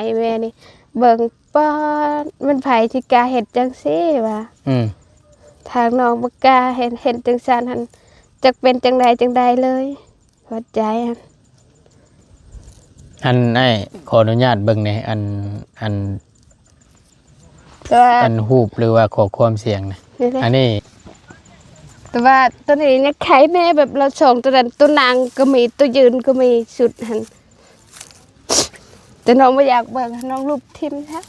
ໃຫ້ແມ່ນີ້ເບິ່ງ ປ້າດ ມັນໃຜຊິກ້າເຮັດຈັ່ງຊີ້ວ່າ ອືມ ທາງນ້ອງບໍ່ກ້າເຮັດ ເຮັດຈັ່ງຊັ້ນຫັ້ນ ຈັກເປັນຈັ່ງໃດຈັ່ງໃດເລີຍ ຫົວໃຈຫັ້ນ. ອັນ ອ້າຍ ຂໍອະນຸຍາດເບິ່ງແດ່ ອັນ ອັນ ແຕ່ວ່າ ອັນຮູບ ຫຼືວ່າຂໍ້ຄວາມສຽງນະ ນີ້ເດ້ ອັນນີ້ ແຕ່ວ່າໂຕນີ້ຍັງໄຄແມ່ ແບບລາວສົ່ງໂຕນັ້ນ ໂຕນັ່ງກໍມີ ໂຕຢືນກໍມີ ຊຸດຫັ້ນ ແຕ່ນ້ອງບໍ່ຢາກເບິ່ງ ນ້ອງລົບຖິ້ມຊະ.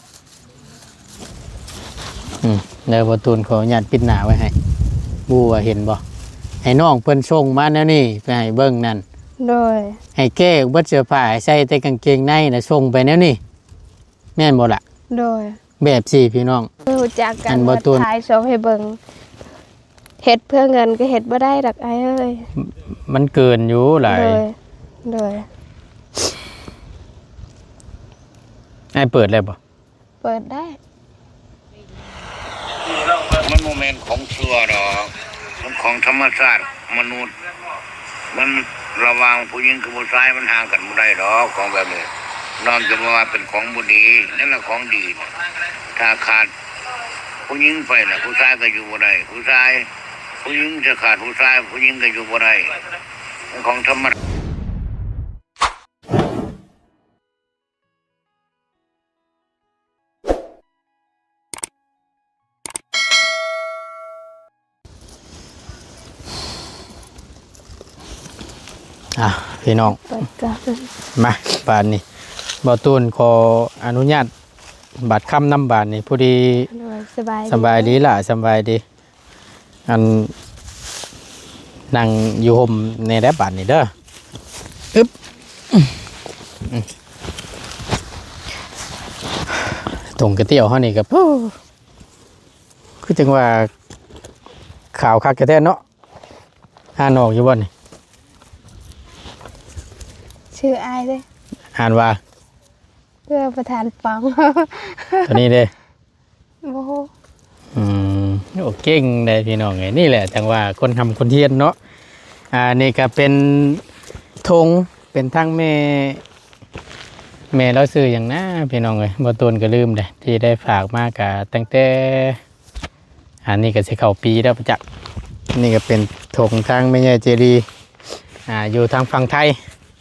ອືມ ແລ້ວບ່າວຕູນຂໍອະນຸຍາດປິດໜ້າໄວ້ໃຫ້ ບໍ່ຮູ້ວ່າເຫັນບໍ່ ໃຫ້ນ້ອງເພິ່ນສົ່ງມາແນວນີ້ໄປໃຫ້ເບິ່ງນັ້ນ ໂດຍ ໃຫ້ແກ້ເບິດເສື້ອຜ້າ ໃສ່ແຕ່ກາງເກງໃນນະ ສົ່ງໄປແນວນີ້ ແມ່ນບໍ່ລະ? ໂດຍ ແບບຊີ້ພີ່ນ້ອງ ຮູ້ຈັກກັນ ອັນບ່າວຕູນ ຖ່າຍສົ່ງໃຫ້ເບິ່ງ ເຮັດເພື່ອເງິນກໍເຮັດບໍ່ໄດ້ດອກອ້າຍເອີຍ ມັນເກີນຢູ່ຫຼາຍ ໂດຍ ໂດຍ ອ້າຍເປີດແລ້ວບໍ່? ເປີດໄດ້ ມັນບໍ່ແມ່ນຂອງຊົ່ວດອກ ມັນຂອງທຳມະຊາດມະນຸດ ມັນລະຫວ່າງຜູ້ຍິງກັບຜູ້ຊາຍມັນຫ່າງກັນບໍ່ໄດ້ດອກ ຂອງແບບນີ້ ນ້ອງຈະບໍ່ວ່າເປັນຂອງບໍ່ດີ ນັ້ນລະຂອງດີ ຖ້າຂາດຜູ້ຍິງໄປນະ ຜູ້ຊາຍກໍຢູ່ບໍ່ໄດ້ ຜູ້ຊາຍ ຜູ້ຍິງຈະຂາດຜູ້ຊາຍ ຜູ້ຍິງກໍຢູ່ບໍ່ໄດ້ ມັນຂອງທຳມະ ອ່ະ ພີ່ນ້ອງ ເປີດກ່ອນ ມາ ບາດນີ້ ບ່າວຕູນຂໍອະນຸຍາດບາດຄຳນຳ ບາດນີ້ ພໍດີ ໂດຍ ສະບາຍດີ ສະບາຍດີຫຼ້າ ສະບາຍດີ ອັນ ນັ່ງຢູ່ຮົ່ມແດ່ເດີ ບາດນີ້ເດີ ອຶບ ຖົງກະຕຽວເຮົານີ້ກໍ ໂອ້ ຄືຈັ່ງວ່າຂາວຄັກແທ້ໆເນາະ ອ່ານອອກຢູ່ບໍ່ນີ້? ຊື່ອ້າຍເດ້ ອ່ານວ່າ ເພື່ອປະທານປ້ອງ ໂຕນີ້ເດ້ ບໍ່ຮູ້ ອືມ ໂອ້ ເກັ່ງເດ້ພີ່ນ້ອງເອີຍ ນີ້ແຫຼະຈັ່ງວ່າຄົນຮ່ຳຄົນຮຽນເນາະ ອ່າ ນີ້ກໍເປັນຖົງ ເປັນທັງແມ່ ແມ່ລາວຊື່ຫຍັງນະພີ່ນ້ອງເອີຍ ບ່າວຕູນກໍລືມເດ້ ທີ່ໄດ້ຝາກມາກໍຕັ້ງແຕ່ ອັນນີ້ກໍຊິເຂົ້າປີແລ້ວປະຈັກ ນີ້ກໍເປັນຖົງທາງແມ່ໃຫຍ່ເຈດີ ອ່າ ຢູ່ທາງຝັ່ງໄທ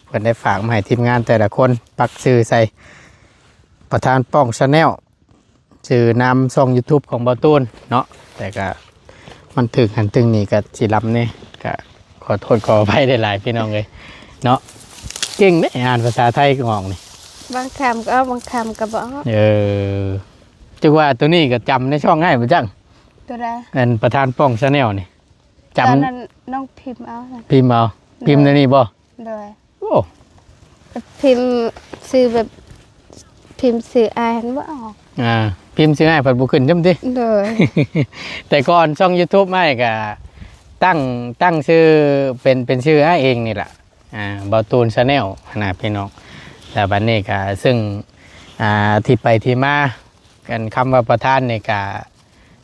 ເພິ່ນໄດ້ຝາກມາໃຫ້ທີມງານແຕ່ລະຄົນ ປັກຊື່ໃສ່ ປະທານປ້ອງ Channel ຊື່ນາມຊ່ອງ YouTube ຂອງບ່າວຕູນເນາະ ແຕ່ກະມັນຖືກຫັ້ນຖືກນີ້ກະຊິລຳແດ່ ກະຂໍໂທດຂໍອະໄພຫຼາຍໆ ພີ່ນ້ອງເອີຍເນາະ ເກັ່ງເດ້ ອ່ານພາສາໄທກໍອອກນີ້ ບາງຄຳກໍອອກ ບາງຄຳກໍບໍ່ອອກ ເອີ ຈັ່ງວ່າໂຕນີ້ກໍຈຳໃນຊ່ອງອ້າຍບໍ່ຈັກ ໂຕໃດ? ອັນປະທານປ້ອງ Channel ນີ້ ຈຳ ຕອນນັ້ນນ້ອງພິມເອົາ ພິມເອົາ ພິມໃນນີ້ບໍ່? ໂດຍ ໂອ້ ພິມຊື່ແບບ ພິມຊື່ອ້າຍຫັ້ນບໍ່ອອກ ອ່າ ພິມຊື່ອ້າຍພັດບໍ່ຂຶ້ນຊ້ຳຕິ ໂດຍ ແຕ່ກ່ອນຊ່ອງ YouTube ອ້າຍກະຕັ້ງ ຕັ້ງຊື່ເປັນ ເປັນຊື່ອ້າຍເອງນີ້ລະ ອ່າ ບ່າວຕູນ Channel ຫັ້ນນະພີ່ນ້ອງ ແລ້ວບັດນີ້ກະ ຊຶ່ງ ອ່າ ທີ່ໄປທີ່ມາ ອັນຄຳວ່າປະທານນີ້ກະ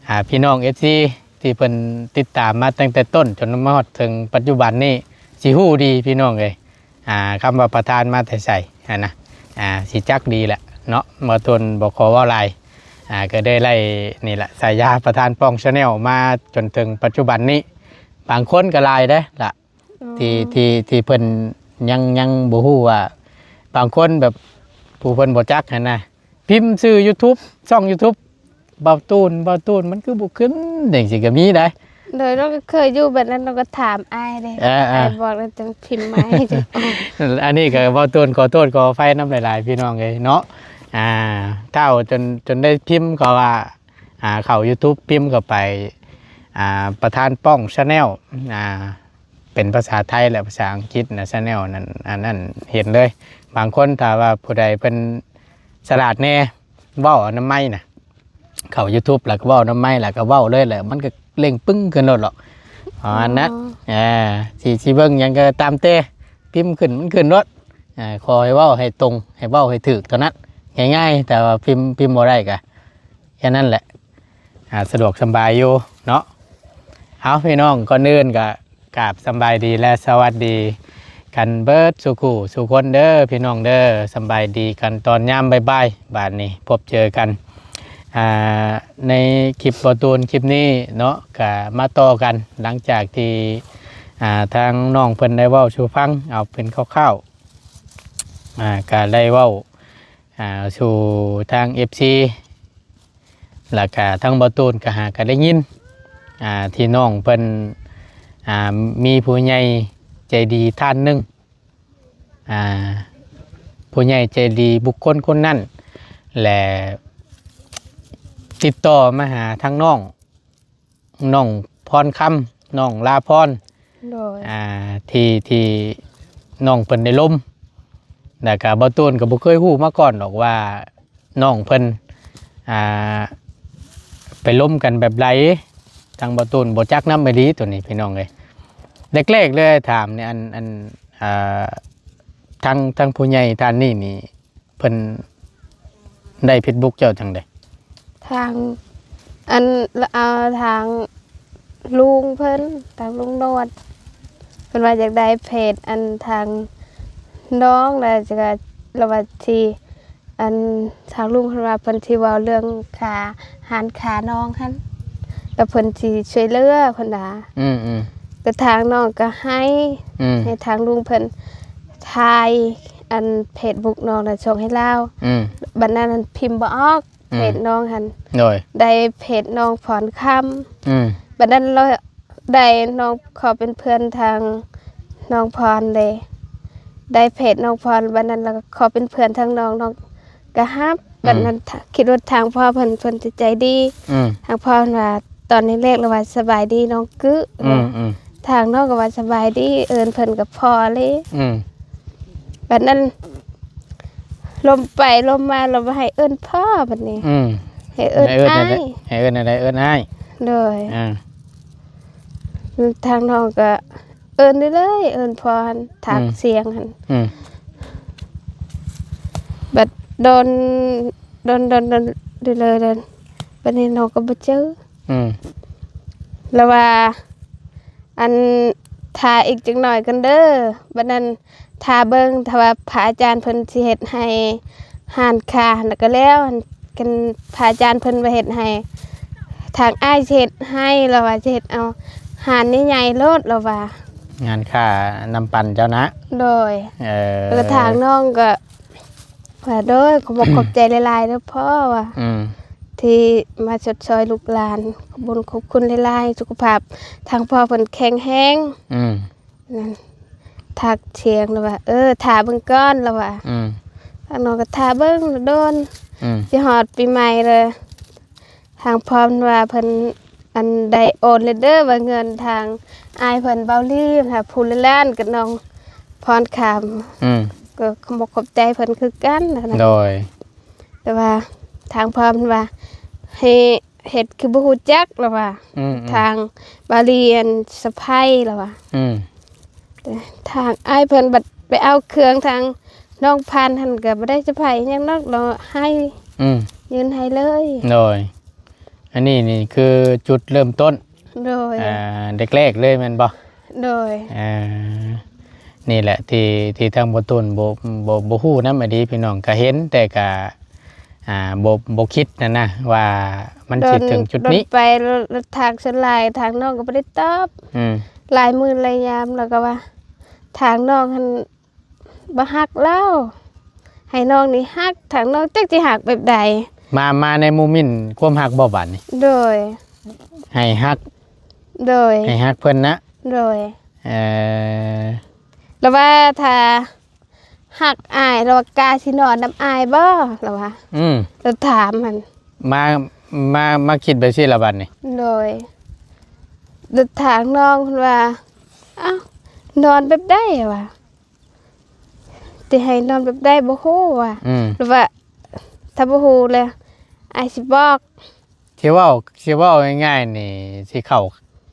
ອ່າ ພີ່ນ້ອງ ເອັຟຊີ ທີ່ເພິ່ນຕິດຕາມມາຕັ້ງແຕ່ຕົ້ນຈົນມາຮອດເຖິງປັດຈຸບັນນີ້ ຊິຮູ້ດີພີ່ນ້ອງເອີຍ ອ່າ ຄຳວ່າປະທານມາແຕ່ໃສຫັ້ນນະ ອ່າ ຊິຈັກດີແຫຼະເນາະ ບ່າວຕູນບໍ່ຂໍເວົ້າຫຼາຍ ອ່າ ກໍໄດ້ໄລ່ນີ້ລະ ສາຍາປະທານປ້ອງ Channel ມາຈົນເຖິງປັດຈຸບັນນີ້ ບາງຄົນກໍຫຼາຍເດ້ລະ ທີ່ ທີ່ ທີ່ເພິ່ນຍັງ ຍັງບໍ່ຮູ້ວ່າ ບາງຄົນແບບຜູ້ເພິ່ນບໍ່ຈັກຫັ້ນນະ ພິມຊື່ YouTube ຊ່ອງ YouTube ບ່າວຕູນ ບ່າວຕູນ ມັນຄືບໍ່ຂຶ້ນ ຈັ່ງຊີ້ກໍມີໄດ໋ ໂດຍ ນ້ອງກໍເຄີຍຢູ່ແບບນັ້ນ ນ້ອງກໍຖາມອ້າຍເດ້ ເອີໆ ອ້າຍບອກແລ້ວຈັ່ງພິມໃໝ່ ອັນນີ້ກໍບ່າວຕູນຂໍໂທດຂໍອະໄພນຳຫຼາຍໆ ພີ່ນ້ອງເອີຍເນາະ ອ່າ ທ້າວຈົນ ຈົນໄດ້ພິມເຂົາວ່າ ອ່າ ເຂົ້າ YouTube ພິມເຂົ້າໄປ ອ່າ ປະທານປ້ອງ Channel ອ່າ ເປັນພາສາໄທ ແລະ ພາສາອັງກິດນະ Channel ນັ້ນ ອັນນັ້ນເຫັນເລີຍ ບາງຄົນຖ້າວ່າຜູ້ໃດເພິ່ນສະຫຼາດແດ່ ເວົ້ານຳໄມນະ ເຂົ້າ YouTube ແລ້ວກໍເວົ້ານຳໄມ ແລ້ວກໍເວົ້າເລີຍ ແລ້ວມັນກໍເລັ່ງປຶ້ງຂຶ້ນໂລດເນາະ ປະມານນັ້ນ ເອີ ຊິ ຊິເບິ່ງຫຍັງກໍຕາມແຕ່ ພິມຂຶ້ນມັນຂຶ້ນໂລດ ເອີ ຂໍໃຫ້ເວົ້າໃຫ້ຕົງ ໃຫ້ເວົ້າໃຫ້ຖືກເທົ່ານັ້ນ ງ່າຍໆ ແຕ່ວ່າພິມ ພິມບໍ່ໄດ້ກໍ ແຄ່ນັ້ນແຫຼະ ອ່າ ສະດວກສະບາຍຢູ່ເນາະ ເອົາ ພີ່ນ້ອງ ກ່ອນອື່ນກະກາບສຳບາຍດີ ແລະ ສະຫວັດດີ ກັນເບິດສູ່ຄູ່ສູ່ຄົນເດີພີ່ນ້ອງເດີ. ສຳບາຍດີກັນຕອນຍາມບ່າຍໆ ບາດນີ້ພົບເຈີກັນ ອ່າ ໃນຄລິບເບົາຕູນຄລິບນີ້ເນາະ ກະມາຕໍ່ກັນ ຫຼັງຈາກທີ່ ອ່າ ທາງນ້ອງເພິ່ນໄດ້ເວົ້າສູ່ຟັງ ເອົາເປັນຄ່າວໆ ອ່າ ກະໄດ້ເວົ້າ ອ່າ ສູ່ທາງເອັຟຊີ ແລ້ວກະທາງເບົາຕູນກະຫາກະໄດ້ຍິນ ອ່າ ທີ່ນ້ອງເພິ່ນ ອ່າ ມີຜູ້ໃຫຍ່ໃຈດີທ່ານໜຶ່ງ ອ່າ ຜູ້ໃຫຍ່ໃຈດີບຸກຄົນຄົນນັ້ນ ແລະ ຕິດຕໍ່ມາຫາທາງນ້ອງ ນ້ອງພອນຄຳ ນ້ອງລາພອນ ໂດຍ ອ່າ ທີ່ ທີ່ນ້ອງເພິ່ນໄດ້ລົມ ແລ້ວກະເບົາຕູນກະບໍ່ເຄີຍຮູ້ມາກ່ອນດອກວ່າ ນ້ອງເພິ່ນ ອ່າ ໄປລົມກັນແບບໃດ ທາງເບົາຕູນບໍ່ຈັກນຳອີ່ຫຼີໂຕນີ້ພີ່ນ້ອງເອີຍ. ແລກໆເລີຍອ້າຍຖາມນີ້ ອັນ ອັນ ອ່າ ທາງ ທາງຜູ້ໃຫຍ່ທ່ານນີ້ນີ້ ເພິ່ນໄດ້ເຟສບຸກເຈົ້າຈັ່ງໃດ? ທາງ ອັນ ເອົາທາງລຸງເພິ່ນ ທາງລຸງໂນດ ເພິ່ນວ່າຢາກໄດ້ເຟສ ອັນ ທາງນ້ອງ ແລ້ວຈະ ລະວ່າຊິ ອັນ ທາງລຸງເພິ່ນວ່າເພິ່ນຊິເວົ້າເລື່ອງຄ່າ ຮ້ານຄ້ານ້ອງຫັ້ນ ແລ້ວເພິ່ນຊິຊ່ວຍເຫຼືອເພິ່ນວ່າ ອືມໆ ແລ້ວທາງນ້ອງກໍໃຫ້ ອືມ ໃຫ້ທາງລຸງເພິ່ນຖ່າຍ ອັນ ເຟສບຸກນ້ອງນະ ສົ່ງໃຫ້ລາວ ອືມ ບັດນັ້ນຫັ້ນພິມບໍ່ອອກ ອືມ ເຟສນ້ອງຫັ້ນ ໂດຍ ໄດ້ເຟສນ້ອງພອນຄຳ ອືມ ບັດນັ້ນລະ ໄດ້ນ້ອງຂໍເປັນເພື່ອນທາງນ້ອງພອນເດ້ ໄດ້ເຟສນ້ອງພອນ ບັດນັ້ນລະຂໍເປັນເພື່ອນທາງນ້ອງ ນ້ອງກະຮັບ ອືມ ບັດນັ້ນ ຄິດວ່າທາງພໍ່ເພິ່ນ ເພິ່ນຈະໃຈດີ ອືມ ທາງພໍ່ເພິ່ນວ່າ ຕອນແລກໆລະວ່າ ສະບາຍດີນ້ອງກຶ ອືມໆ ທາງນ້ອງກໍວ່າ ສະບາຍດີ ເອີ້ນເພິ່ນກັບພໍ່ເລີຍ ອືມ ບັດນັ້ນ ລົມໄປລົມມາລະວ່າໃຫ້ເອີ້ນພໍ່ ບັດນີ້ ອືມ ໃຫ້ເອີ້ນອ້າຍ ໃຫ້ເອີ້ນແນວໃດ ເອີ້ນອ້າຍ ໂດຍ ອ່າ ທາງນ້ອງກໍເອີ້ນເລື້ອຍໆ ເອີ້ນພໍ່ຫັ້ນ ທາກ ອືມ ສຽງຫັ້ນ ອືມ ບັດດົນ ດົນ ດົນ ດົນ ເລື້ອຍໆ ບັດນີ້ນ້ອງກໍບໍ່ເຈີ ອືມ ລະວ່າ ອັນ ຖ້າອີກຈັກໜ້ອຍກ່ອນເດີ ບັດນັ້ນ ຖ້າເບິ່ງ ຖ້າວ່າພະອາຈານເພິ່ນຊິເຮັດໃຫ້ຮ້ານຄ້າຫັ້ນນະກໍແລ້ວ ຄັນພະອາຈານເພິ່ນບໍ່ເຮັດໃຫ້ ທາງອ້າຍຊິເຮັດໃຫ້ ລາວວ່າຊິເຮັດເອົາຮ້ານໃຫຍ່ໆໂລດ ລາວວ່າ ຮ້ານຄ້ານ້ຳປັ່ນເຈົ້ານະ ໂດຍ ເອີ ແລ້ວກໍທາງນ້ອງກໍວ່າ ໂດຍ ຂອບອົກຂອບໃຈຫຼາຍໆເດີພໍ່ວ່າ ອືມ ທີ່ມາຊົດຊ່ອຍລູກຫຼານ ຂອບບຸນຂອບຄຸນຫຼາຍໆ ສຸຂະພາບທາງພໍ່ເພິ່ນແຂງແຮງ ອືມ ນັ້ນ ທັກສຽງລະວ່າ ເອີ ຖ້າເບິ່ງກ່ອນລະວ່າ ອືມ ທາງນ້ອງກໍຖ້າເບິ່ງດົນ ອືມ ຊິຮອດປີໃໝ່ລະ ທາງພອນວ່າເພິ່ນ ອັນ ໄດ້ໂອນແລ້ວເດີ ວ່າເງິນທາງອ້າຍເພິ່ນເບົາລີນ ຫາຜູ້ລະລ້ານກັບນ້ອງພອນຄຳ ອືມ ກໍຂອບອົກຂອບໃຈເພິ່ນຄືກັນນະ ໂດຍ ແຕ່ວ່າທາງພອນວ່າໃຫ້ ເຮັດຄືບໍ່ຮູ້ຈັກລະວ່າ ອືມໆ ທາງບາລີອັນສະໄພລະວ່າ ອືມ ແຕ່ທາງອ້າຍເພິ່ນບັດໄປເອົາເຄື່ອງທາງນ້ອງພັນຫັ້ນກໍບໍ່ໄດ້ສະໄພຫຍັງດອກ ລະໃຫ້ ອືມ ຍື່ນໃຫ້ເລີຍ ໂດຍ ອັນນີ້ນີ້ຄືຈຸດເລີ່ມຕົ້ນ ໂດຍ ອ່າ ແລກໆເລີຍແມ່ນບໍ່? ໂດຍ ອ່າ ນີ້ແຫຼະທີ່ ທີ່ທາງບໍ່ຕູນບໍ່ ບໍ່ ບໍ່ຮູ້ນຳອີ່ຫຼີພີ່ນ້ອງ ກະເຫັນແຕ່ກະ ອ່າ ບໍ່ ບໍ່ຄິດຫັ້ນນະວ່າມັນຊິເຖິງຈຸດນີ້ ໂດນໄປ ແລ້ວທາງສ່ວນຫຼາຍທາງນ້ອງກໍບໍ່ໄດ້ຕອບ ອືມ ຫຼາຍມື້ຫຼາຍຍາມ ແລ້ວກໍວ່າທາງນ້ອງຫັ້ນ ບໍ່ຮັກລາວ ໃຫ້ນ້ອງນີ້ຮັກ ທາງນ້ອງຈັກຊິຮັກແບບໃດ ມາ ມາໃນໂມເມັນຄວາມຮັກບໍ່ບາດນີ້ ໂດຍ ໃຫ້ຮັກ ໂດຍ ໃຫ້ຮັກເພິ່ນນະ ໂດຍ ເອີ ລະວ່າຖ້າຮັກອ້າຍ ລະວ່າກ້າຊິນອນນຳອ້າຍບໍ່ ລະວ່າ ອືມ ລະຖາມຫັ້ນ ມາ ມາ ມາຄິດແບບຊີ້ລະບາດນີ້ ໂດຍ ລະຖາມນ້ອງເພິ່ນວ່າ ອ້າວ ນອນແບບໃດ ລະວ່າ ຊິໃຫ້ນອນແບບໃດບໍ່ຮູ້ວ່າ ອືມ ຫຼືວ່າຖ້າບໍ່ຮູ້ແລ້ວອ້າຍຊິບອກ ຊິເວົ້າ ຊິເວົ້າງ່າຍໆນີ້ ຊິເຂົ້າ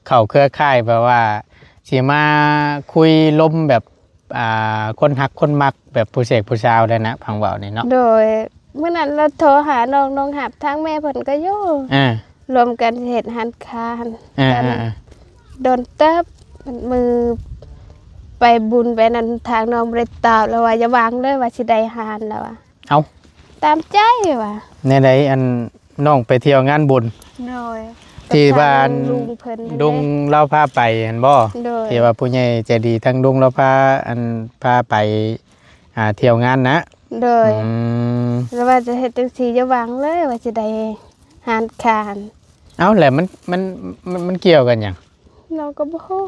ເຂົ້າເຄືອຂ່າຍແບບວ່າ ຊິມາຄຸຍລົມແບບ ອ່າ ຄົນຮັກຄົນມັກແບບຜູ້ເສກຜູ້ສາວໄດ້ນະ ຟັງເວົ້ານີ້ເນາະ ໂດຍ ມື້ນັ້ນລະໂທຫານ້ອງ ນ້ອງຮັບ ທາງແມ່ເພິ່ນກໍຢູ່ ອ່າ ລວມກັນເຮັດຮ້ານຄ້າຫັ້ນ ອ່າ ໂດນເຕີບ ມື້ ໄປບຸນໄປນັ້ນ ທາງນ້ອງບໍ່ໄດ້ຕອບ ລາວວ່າຢ່າຫວັງເດີວ່າຊິໄດ້ຮ້ານ ລາວວ່າ. ເອົ້າ ຕາມໃຈວ່າ. ແນວໃດ ອັນນ້ອງໄປທ່ຽວງານບຸນ? ໂດຍ. ທີ່ວ່າ ກັບທາງລຸງເພິ່ນ ລຸງລາວພາໄປຫັ້ນບໍ? ໂດຍ. ທີ່ວ່າຜູ້ໃຫຍ່ໃຈດີທາງລຸງລາວພາ ອັນ ພາໄປ ອ່າ ທ່ຽວງານນະ? ໂດຍ. ອືມ. ລາວວ່າຈະເຮັດຈັ່ງຊີ້ ຢ່າຫວັງເລີຍວ່າຊິໄດ້ຮ້ານຄ້າ. ເອົ້າ ແລ້ວມັນ ມັນ ມັນ ມັນກ່ຽວກັນຫຍັງ? ນ້ອງກໍບໍ່ຮູ້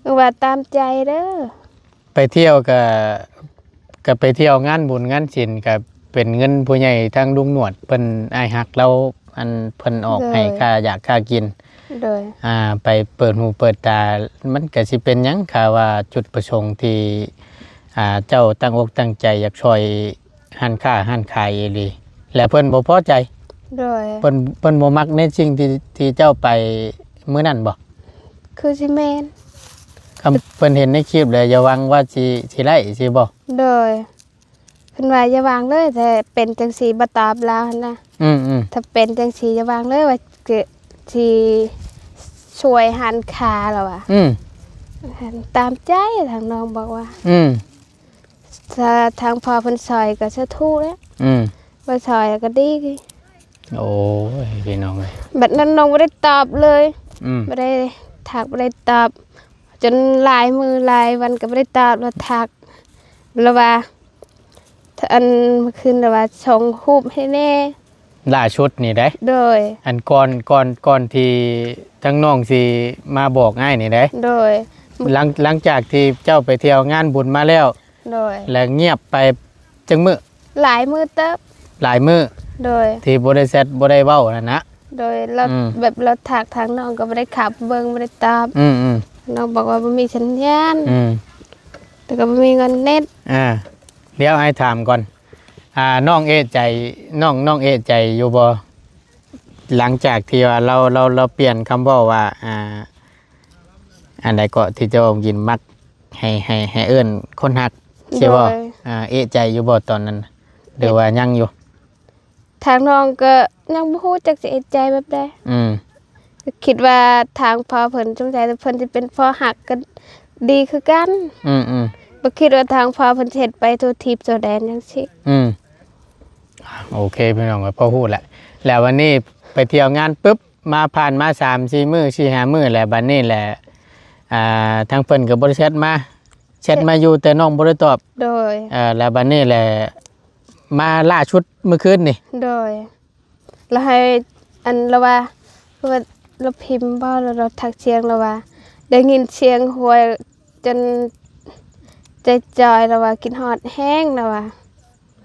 ນ້ອງວ່າຕາມໃຈເດີ. ໄປທ່ຽວກະ ກະໄປທ່ຽວງານບຸນງານສິນ ກະເປັນເງິນຜູ້ໃຫຍ່ທາງລຸງໜວດເພິ່ນ ອ້າຍຮັກລາວ ອັນເພິ່ນອອກໃຫ້ ໂດຍ ຄ່າຢາກຄ່າກິນ. ໂດຍ. ອ່າ ໄປເປີດຫູເປີດຕາ ມັນກະຊິເປັນຫຍັງ ຖ້າວ່າຈຸດປະສົງທີ່ ອ່າ ເຈົ້າຕັ້ງອົກຕັ້ງໃຈຢາກຊ່ອຍ ຮ້ານຄ້າຮ້ານຂາຍອີ່ຫຼີ ແລະເພິ່ນບໍ່ພໍໃຈ. ໂດຍ. ເພິ່ນ ເພິ່ນບໍ່ມັກໃນສິ່ງທີ່ ທີ່ເຈົ້າໄປມື້ນັ້ນບໍ? ຄືຊິແມ່ນ. ຄຳເພິ່ນເຫັນໃນຄລິບແລ້ວ ຢ່າຫວັງວ່າຊິ ຊິໄດ້ ຊິບໍ່? ໂດຍ. ເພິ່ນວ່າຢ່າຫວັງເລີຍ ຖ້າເປັນຈັ່ງຊີ້ ບໍ່ຕອບລາວຫັ້ນນະ. ອືມໆ. ຖ້າເປັນຈັ່ງຊີ້ ຢ່າຫວັງເລີຍວ່າຈະ ຊິຊ່ວຍຮ້ານຄ້າ ລາວວ່າ. ອືມ. ຕາມໃຈ ທາງນ້ອງບອກວ່າ. ອືມ. ຖ້າທາງພໍ່ເພິ່ນຊ່ອຍກໍສາທຸແຫຼະ. ອືມ. ບໍ່ຊ່ອຍກໍດີ. ໂອ້ຍ ພີ່ນ້ອງເອີຍ ບັດນັ້ນນ້ອງບໍ່ໄດ້ຕອບເລີຍ. ອືມ. ບໍ່ໄດ້ທັກ ບໍ່ໄດ້ຕອບ ຈົນຫຼາຍມື້ຫຼາຍວັນກໍບໍ່ໄດ້ຕອບ ລະທັກ ລະວ່າ ອັນ ເມື່ອຄືນລະວ່າ ສົ່ງຮູບໃຫ້ແດ່. ລ່າສຸດນີ້ເດ້. ໂດຍ. ອັນກ່ອນ ກ່ອນ ກ່ອນທີ່ທາງນ້ອງຊິມາບອກອ້າຍນີ້ເດ້. ໂດຍ. ຫຼັງ ຫຼັງຈາກທີ່ເຈົ້າໄປທ່ຽວງານບຸນມາແລ້ວ. ໂດຍ. ແລ້ວງຽບໄປຈັກມື້? ຫຼາຍມື້ເຕີບ. ຫຼາຍມື້. ໂດຍ. ທີ່ບໍ່ໄດ້ແຊັດ ບໍ່ໄດ້ເວົ້ານັ້ນນະ. ໂດຍ. ລາວ ອືມ ແບບລາວທັກທາງນ້ອງກໍບໍ່ໄດ້ເຂົ້າໄປເບິ່ງ ບໍ່ໄດ້ຕອບ. ອືມໆ. ນ້ອງບອກວ່າບໍ່ມີສັນຍານ. ອືມ. ແລ້ວກໍບໍ່ມີເງິນເນັດ. ອ່າ ດຽວອ້າຍຖາມກ່ອນ ອ່າ ນ້ອງເອະໃຈ ນ້ອງ ນ້ອງເອະໃຈຢູ່ບໍ່ ຫຼັງຈາກທີ່ວ່າລາວ ລາວ ລາວປ່ຽນຄຳເວົ້າວ່າ ອ່າ ອັນໃດເກາະທີ່ເຈົ້າກິນມັກໃຫ້ ໃຫ້ ໃຫ້ເອີ້ນຄົນຮັກ ຊິບໍ່? ໂດຍ. ອ່າ ເອະໃຈຢູ່ບໍ່ຕອນນັ້ນ ຫຼືວ່າຍັງຢູ່? ທາງນ້ອງກໍຍັງບໍ່ຮູ້ຈັກຊິເອະໃຈແບບໃດ. ອືມ. ກໍຄິດວ່າທາງພໍ່ເພິ່ນ ສົງໄສເພິ່ນຊິເປັນພໍ່ຮັກກໍດີຄືກັນ. ອືມໆ. ບໍ່ຄິດວ່າທາງພໍ່ເພິ່ນຊິເຮັດໄປທົ່ວທີບທົ່ວແດນຈັ່ງຊີ້. ອືມ. ໂອເຄ ພີ່ນ້ອງ ກໍພໍຮູ້ແຫຼະ. ແລ້ວວັນນີ້ໄປທ່ຽວງານປຶບ ມາ ຜ່ານມາສາມສີ່ມື້ ສີ່ຫ້າມື້ແຫຼະ ບັດນີ້ແຫຼະ ອ່າ ທາງເພິ່ນກໍບໍ່ໄດ້ແຊັດມາ ແຊັດມາຢູ່ ແຕ່ນ້ອງບໍ່ໄດ້ຕອບ. ໂດຍ. ເອີ ແລ້ວບັດນີ້ແຫຼະ ມາລ່າສຸດມື້ຄືນນີ້. ໂດຍ. ລະໃຫ້ ອັນ ລະວ່າ ລະພິມບໍ ລະທັກສຽງ ລະວ່າ ໄດ້ຍິນສຽງຫວຍຈົນໃຈຈ່ອຍ ລະວ່າ ຄິດຮອດແຮງ ລະວ່າ.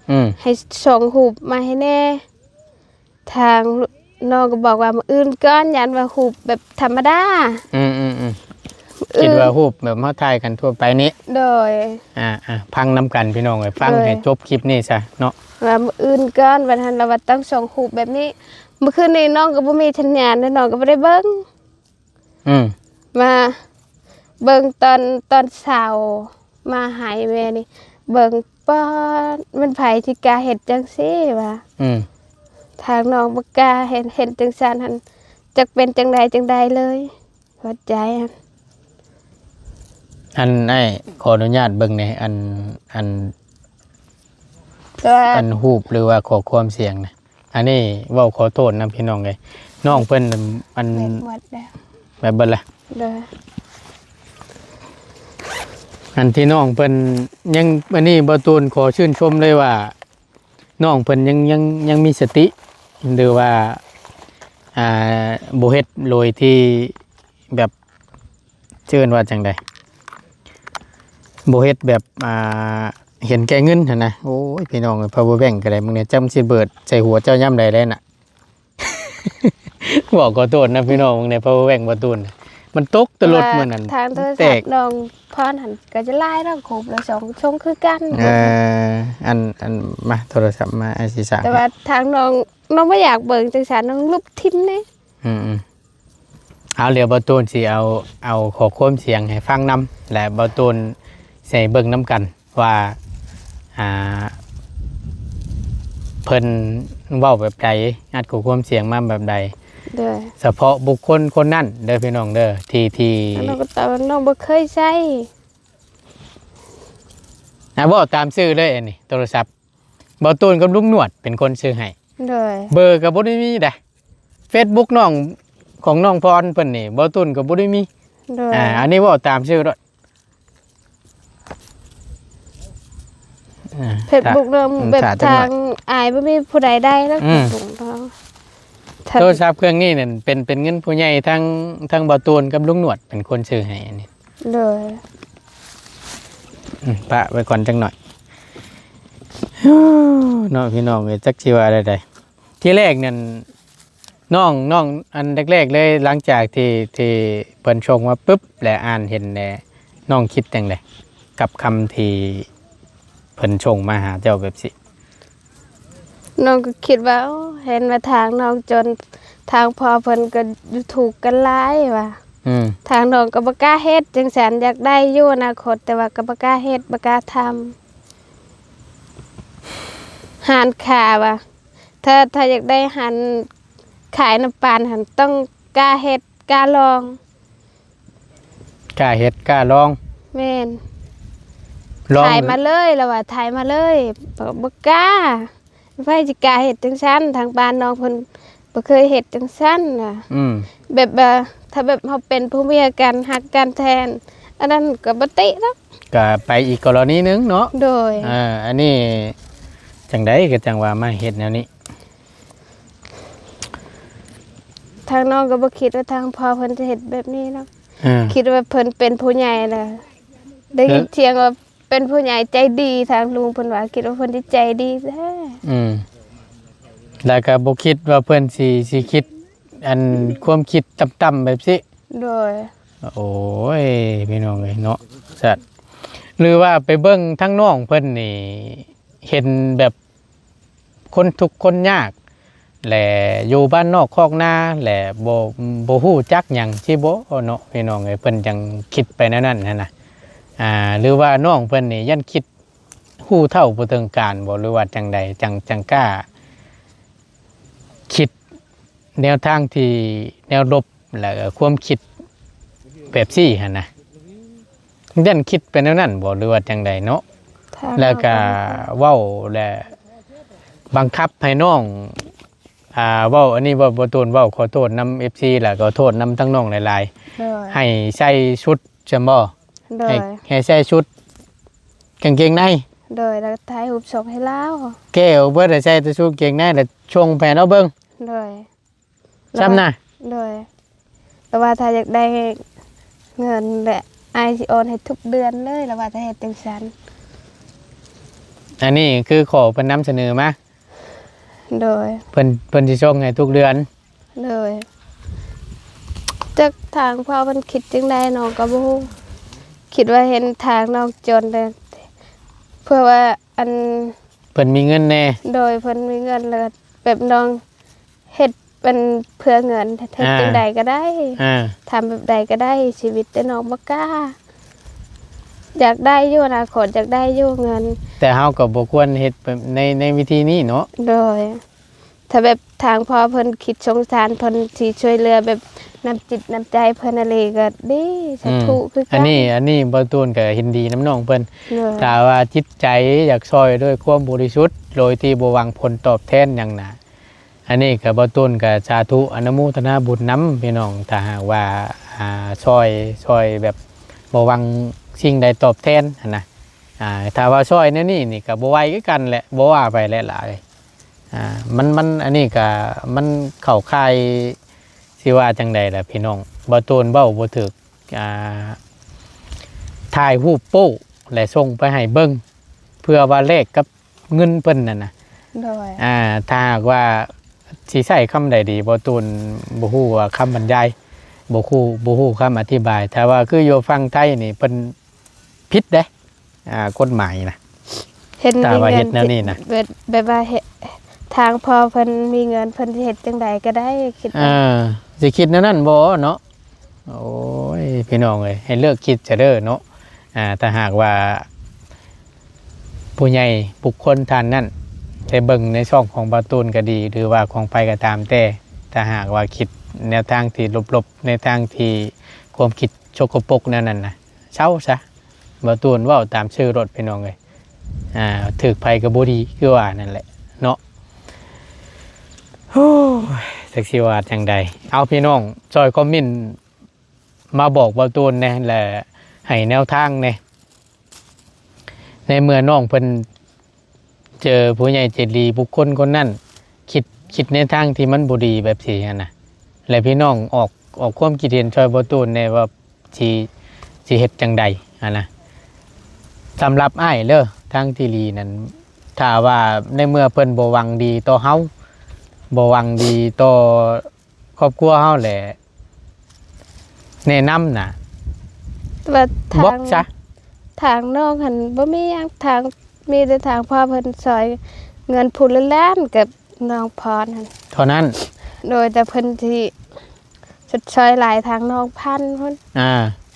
ອືມ. ໃຫ້ສົ່ງຮູບມາໃຫ້ແດ່. ທາງນ້ອງກໍບອກວ່າມື້ອື່ນກ່ອນ ຢ້ານວ່າຮູບແບບທຳມະດາ. ອືມໆໆ. ຄິດວ່າຮູບແບບເຮົາຖ່າຍກັນທົ່ວໄປນີ້. ໂດຍ. ອ່າໆ ຟັງນຳກັນພີ່ນ້ອງເອີຍ ຟັງໃຫ້ຈົບຄລິບນີ້ຊະເນາະ ວ່າມື້ອື່ນກ່ອນ ວ່າຫັ້ນລະວ່າຕ້ອງສົ່ງຮູບແບບນີ້. ມື້ຄືນນີ້ນ້ອງກໍບໍ່ມີສັນຍານ ແລະນ້ອງກໍບໍ່ໄດ້ເບິ່ງ. ອືມ. ມາເບິ່ງຕອນ ຕອນເຊົ້າ ມາໃຫ້ແມ່ນີ້ເບິ່ງ ປາດ ມັນໃຜຊິກ້າເຮັດຈັ່ງຊີ້ວ່າ. ອືມ. ທາງນ້ອງບໍ່ກ້າເຮັດ ເຮັດຈັ່ງຊັ້ນຫັ້ນ ຈັກເປັນຈັ່ງໃດຈັ່ງໃດເລີຍ ຫົວໃຈຫັ້ນ. ອັນ ອ້າຍ ຂໍອະນຸຍາດເບິ່ງແດ່ ອັນ ອັນ ອັນຮູບ ຫຼືວ່າຂໍ້ຄວາມສຽງນະ. ອັນນີ້ເວົ້າຂໍໂທດນຳພີ່ນ້ອງເອີຍ ນ້ອງເພິ່ນ ອັນ ແບດໝົດແລ້ວ ແບດເບິດລະ. ໂດຍ. ອັນທີ່ນ້ອງເພິ່ນຍັງ ອັນນີ້ບ່າວຕູນຂໍຊື່ນຊົມເລີຍວ່າ ນ້ອງເພິ່ນຍັງ ຍັງ ຍັງມີສະຕິ ຫຼືວ່າ ອ່າ ບໍ່ເຮັດໂດຍທີ່ແບບ ຊິເອີ້ນວ່າຈັ່ງໃດ ບໍ່ເຮັດແບບ ອ່າ ເຫັນແກ່ເງິນຫັ້ນນະ. ໂອ້ຍ ພີ່ນ້ອງເອີຍ ພາວເວີແບັງກໍໄດ້ ມຶງນີ້ຈຳຊິເບີດໃສ່ຫົວເຈົ້າຍາມໃດແລ້ວນະ. ເວົ້າຂໍໂທດນະພີ່ນ້ອງ ເບິ່ງແດ່ ພາວເວີແບັງບໍ່ຕູນ ມັນຕົກຕະຫຼົດມື້ນັ້ນ ທາງໂທລະສັບນ້ອງພອນຫັ້ນກໍຈະຫຼາຍເນາະ ຄົບລະສອງຊົງຄືກັນ. ເອີ ອັນ ອັນ ມາໂທລະສັບມາ ອ້າຍຊິສາ ແຕ່ວ່າທາງນ້ອງ ນ້ອງບໍ່ຢາກເບິ່ງຈັ່ງຊັ້ນ ນ້ອງລົບຖິ້ມແດ່. ອືມໆ. ເອົາ ດຽວບ່າວຕູນຊິເອົາ ເອົາຂໍ້ຄວາມສຽງໃຫ້ຟັງນຳ ແລະ ບ່າວຕູນຊິໃຫ້ເບິ່ງນຳກັນວ່າ ອ່າ ເພິ່ນເວົ້າແບບໃດ ອັດຂໍ້ຄວາມສຽງມາແບບໃດ. ໂດຍ. ສະເພາະບຸກຄົນຄົນນັ້ນເດີພີ່ນ້ອງເດີ ທີ່ ທີ່ ນ້ອງກໍຕອບວ່ານ້ອງບໍ່ເຄີຍໃຊ້. ອ່າ ເວົ້າຕາມຊື່ເລີຍ ອັນນີ້ໂທລະສັບ ບ່າວຕູນກັບລຸງໜວດເປັນຄົນຊື້ໃຫ້. ໂດຍ. ເບີກໍບໍ່ໄດ້ມີໃດ ເຟສບຸກນ້ອງ ຂອງນ້ອງພອນເພິ່ນນີ້ ບ່າວຕູນກໍບໍ່ໄດ້ມີ. ໂດຍ. ອ່າ ອັນນີ້ເວົ້າຕາມຊື່ໂລດ. ອ່າ ເຟສບຸກເນາະ ອືມ ແບບ ຖ້າຈັກໜ້ອຍ ທາງອ້າຍບໍ່ມີຜູ້ໃດໄດ້ແລ້ວ ອືມ ເຟສບຸກເນາະ. ໂທລະສັບເຄື່ອງນີ້ນັ້ນເປັນ ເປັນເງິນຜູ້ໃຫຍ່ ທັງ ທັງບ່າວຕູນກັບລຸງໜວດເປັນຄົນຊື້ໃຫ້ອັນນີ້. ໂດຍ. ອືມ ປະໄວ້ກ່ອນຈັກໜ້ອຍເນາະ ພີ່ນ້ອງເອີຍ ຈັກຊິວ່າແນວໃດ. ທີແລກນັ້ນ ນ້ອງ ນ້ອງ ອັນແລກໆເລີຍ ຫຼັງຈາກທີ່ ທີ່ເພິ່ນສົ່ງມາປຶບ ແລະ ອ່ານເຫັນແລ້ວ ນ້ອງຄິດຈັ່ງໃດກັບຄຳທີ່ເພິ່ນສົ່ງມາຫາເຈົ້າແບບຊີ້? ນ້ອງກໍຄິດວ່າ ໂອ້ ເຫັນວ່າທາງນ້ອງຈົນ ທາງພໍ່ເພິ່ນກໍຢູ່ ທຸກກັນຫຼາຍວ່າ ອືມ ທາງນ້ອງກໍບໍ່ກ້າເຮັດຈັ່ງຊັ້ນ ຢາກໄດ້ຢູ່ອະນາຄົດ ແຕ່ວ່າກໍບໍ່ກ້າເຮັດ ບໍ່ກ້າທຳ ຮ້ານຄ້າວ່າ ຖ້າ ຖ້າຢາກໄດ້ຮ້ານຂາຍນ້ຳປັ່ນຫັ້ນ ຕ້ອງກ້າເຮັດ ກ້າລອງ. ກ້າເຮັດກ້າລອງ. ແມ່ນ. ລອງ ຖ່າຍມາເລີຍ ລາວວ່າ ຖ່າຍມາເລີຍ. ບໍ່ ບໍ່ກ້າ. ໃຜຊິກ້າເຮັດຈັ່ງຊັ້ນ? ທາງບ້ານນ້ອງເພິ່ນບໍ່ເຄີຍເຮັດຈັ່ງຊັ້ນນະ. ອືມ. ແບບວ່າ ຖ້າແບບເຮົາເປັນຜົວເມຍກັນ ຮັກກັນແທ້ ອັນນັ້ນກໍບໍ່ຕິດອກ. ກໍໄປອີກກໍລະນີໜຶ່ງເນາະ. ໂດຍ. ອ່າ ອັນນີ້ຈັ່ງໃດກໍຈັ່ງວ່າມາເຮັດແນວນີ້. ທາງນ້ອງກໍບໍ່ຄິດວ່າທາງພໍ່ເພິ່ນຈະເຮັດແບບນີ້ເນາະ. ອ່າ ຄິດວ່າເພິ່ນເປັນຜູ້ໃຫຍ່ແລ້ວ ໄດ້ຍິນ ແລ້ວ ສຽງວ່າເປັນຜູ້ໃຫຍ່ໃຈດີ ທາງລຸງເພິ່ນວ່າ ຄິດວ່າເພິ່ນຈະໃຈດີແທ້. ອືມ ແລ້ວກໍບໍ່ຄິດວ່າເພິ່ນຊິ ຊິຄິດ ອັນ ຄວາມຄິດຕ່ຳໆແບບຊີ້. ໂດຍ. ໂອ້ຍ ພີ່ນ້ອງເອີຍເນາະ ສັດ ຫຼືວ່າໄປເບິ່ງທາງນ້ອງເພິ່ນນີ້ ເຫັນແບບ ຄົນທຸກຄົນຍາກ ແລະ ຢູ່ບ້ານນອກຄອກນາ ແລະ ບໍ່ ບໍ່ຮູ້ຈັກຫຍັງຊີ້ບໍເນາະ ພີ່ນ້ອງເອີຍ ເພິ່ນຈັ່ງຄິດໄປແນວນັ້ນຫັ້ນນະ. ອ່າ ຫຼືວ່ານ້ອງເພິ່ນນີ້ຢ້ານຄິດຮູ້ເທົ່າບໍ່ເຖິງການບໍ ຫຼືວ່າຈັ່ງໃດ ຈັ່ງ ຈັ່ງກ້າຄິດແນວທາງທີ່ ແນວລົບ ແລະ ຄວາມຄິດແບບຊີ້ຫັ້ນນະ. ຢ້ານຄິດໄປແນວນັ້ນບໍ ຫຼືວ່າຈັ່ງໃດເນາະ. ແລ້ວກໍເວົ້າ ແລະ ບັງຄັບໃຫ້ນ້ອງ ອ່າ ເວົ້າ ອັນນີ້ເວົ້າ ບໍ່ ບໍ່ໂຕນເວົ້າ ຂໍໂທດນຳເອັຟຊີ ແລ້ວກໍໂທດນຳທັງນ້ອງຫຼາຍໆ. ໂດຍ. ໃຫ້ໃສ່ຊຸດຊັ້ນບໍ? ໂດຍ. ໃຫ້ ໃຫ້ໃສ່ຊຸດກາງເກງໃນ? ໂດຍ. ແລ້ວກໍຖ່າຍຮູບສົ່ງໃຫ້ລາວ ແກ້ວເບິດ ໃຫ້ໃສ່ແຕ່ຊຸດກາງເກງໃນ ແລ້ວສົ່ງແຜ່ນເອົາເບິ່ງ. ໂດຍ. ຊ້ຳນະ. ໂດຍ. ແຕ່ວ່າຖ້າຢາກໄດ້ເງິນແຫຼະ ອ້າຍຊິໂອນໃຫ້ທຸກເດືອນເລີຍ ລະວ່າຖ້າເຮັດຈັ່ງຊັ້ນ. ອັນນີ້ຄືຂໍເພິ່ນນຳສະເໜີມາ. ໂດຍ. ເພິ່ນ ເພິ່ນຊິສົ່ງໃຫ້ທຸກເດືອນ. ໂດຍ. ຈັກທາງພໍ່ເພິ່ນຄິດຈັ່ງໃດ ນ້ອງກໍບໍ່ຮູ້ ຄິດວ່າເຫັນທາງນ້ອງຈົນເດີ ເພື່ອວ່າອັນ ເພິ່ນມີເງິນແດ່. ໂດຍ. ເພິ່ນມີເງິນ ແລ້ວກໍແບບນ້ອງ ເຮັດເປັນເພື່ອເງິນ ເຮັດ ອ່າ ຈັ່ງໃດກໍໄດ້ ອ່າ ທຳແບບໃດກໍໄດ້ ຊີວິດແຕ່ນ້ອງບໍ່ກ້າ ຢາກໄດ້ຢູ່ ອະນາຄົດຢາກໄດ້ຢູ່ເງິນ ແຕ່ເຮົາກໍບໍ່ຄວນເຮັດແບບໃນ ໃນວິທີນີ້ເນາະ. ໂດຍ. ຖ້າແບບທາງພໍ່ເພິ່ນຄິດສົງສານ ເພິ່ນຊິຊ່ວຍເຫຼືອແບບນ້ຳຈິດນ້ຳໃຈເພິ່ນອີ່ຫຼີກໍດີ ສາທຸ ອືມ ຄືກັນ. ອັນນີ້ ອັນນີ້ບ່າວຕູນກໍເຫັນດີນຳນ້ອງເພິ່ນ. ໂດຍ. ຖ້າວ່າຈິດໃຈຢາກຊ່ອຍດ້ວຍຄວາມບໍລິສຸດ ໂດຍທີ່ບໍ່ຫວັງຜົນຕອບແທນຫຍັງນະ ອັນນີ້ກໍບ່າວຕູນກໍສາທຸອະນຸໂມທະນາບຸນນຳພີ່ນ້ອງ ຖ້າຫາກວ່າ ອ່າ ຊ່ອຍ ຊ່ອຍແບບບໍ່ຫວັງສິ່ງໃດຕອບແທນຫັ້ນນະ. ອ່າ ຖ້າວ່າຊ່ອຍແນວນີ້ນີ້ກໍບໍ່ໄຫວຄືກັນແຫຼະ ບໍ່ວ່າໄປແຫຼະຫຼາຍ. ອ່າ ມັນ ມັນ ອັນນີ້ກໍມັນເຂົ້າຂ່າຍ ຊິວ່າຈັ່ງໃດລະພີ່ນ້ອງ ບ່າວຕູນເວົ້າບໍ່ຖືກ. ອ່າ ຖ່າຍຮູບໂປ້ ແລະ ສົ່ງໄປໃຫ້ເບິ່ງ ເພື່ອວ່າແລກກັບ ເງິນເພິ່ນນັ້ນນະ. ໂດຍ. ອ່າ ຖ້າຫາກວ່າຊິໃຊ້ຄຳໃດດີ ບ່າວຕູນບໍ່ຮູ້ວ່າຄຳບັນຍາຍ ບໍ່ຮູ້ ບໍ່ຮູ້ຄຳອະທິບາຍ. ຖ້າວ່າຄືຢູ່ຝັ່ງໄທນີ້ເພິ່ນຜິດເດ້ ອ່າ ກົດໝາຍນະ ເຫັນ ຖ້າວ່າເຮັດແນວນີ້ນະ ແບບ ແບບວ່າເຮັດ ທາງພໍ່ເພິ່ນມີເງິນ ເພິ່ນຊິເຮັດຈັ່ງໃດກໍໄດ້ ຄິດວ່າ ເອີ ຊິຄິດແນວນັ້ນບໍ່ເນາະ? ໂອ້ຍ ພີ່ນ້ອງເອີຍ ໃຫ້ເລີກຄິດຊະເດີເນາະ. ອ່າ ຖ້າຫາກວ່າຜູ້ໃຫຍ່ບຸກຄົນທ່ານນັ້ນໄດ້ເບິ່ງໃນຊ່ອງຂອງບ່າວຕູນກໍດີ ຫຼືວ່າຂອງໃຜກໍຕາມແຕ່ ຖ້າຫາກວ່າຄິດແນວທາງທີ່ລົບໆ ແນວທາງທີ່ຄວາມຄິດສົກກະປົກແນວນັ້ນນະ ເຊົາຊະ. ບ່າວຕູນເວົ້າຕາມຊື່ໂລດ ພີ່ນ້ອງເອີຍ. ອ່າ ຖືກໃຜກໍບໍ່ດີ ຄືວ່ານັ້ນແຫຼະເນາະ. ໂອ້ຍ ຈັກຊິວ່າຈັ່ງໃດ. ເອົາ ພີ່ນ້ອງ ຊ່ອຍຄອມເມັນມາບອກເບົາຕູນແດ່ ແລະ ໃຫ້ແນວທາງແດ່. ໃນເມື່ອນ້ອງເພິ່ນເຈີຜູ້ໃຫຍ່ໃຈດີບຸກຄົນຄົນນັ້ນ ຄິດ ຄິດໃນທາງທີ່ມັນບໍ່ດີແບບຊີ້ຫັ້ນນະ ແລະ ພີ່ນ້ອງອອກ ອອກຄວາມຄິດເຫັນຊ່ອຍເບົາຕູນແດ່ວ່າ ຊິ ຊິເຮັດຈັ່ງໃດຫັ້ນນະ. ສຳລັບອ້າຍເດີ ທາງທີ່ດີນັ້ນ ຖ້າວ່າໃນເມື່ອເພິ່ນບໍ່ຫວັງດີຕໍ່ເຮົາ ບໍ່ຫວັງດີຕໍ່ຄອບຄົວເຮົາແຫຼະ ແນະນຳນະ ແຕ່ວ່າທາງ ບລັອກຊະ ທາງນ້ອງຫັ້ນບໍ່ມີຫຍັງ ທາງ ມີແຕ່ທາງພໍ່ເພິ່ນຊ່ອຍເງິນຜູ້ລະລ້ານກັບນ້ອງພອນຫັ້ນເທົ່ານັ້ນ. ໂດຍ ແຕ່ເພິ່ນຊິຊົດຊ່ອຍຫຼາຍທາງນ້ອງພັນພຸ້ນ ອ່າ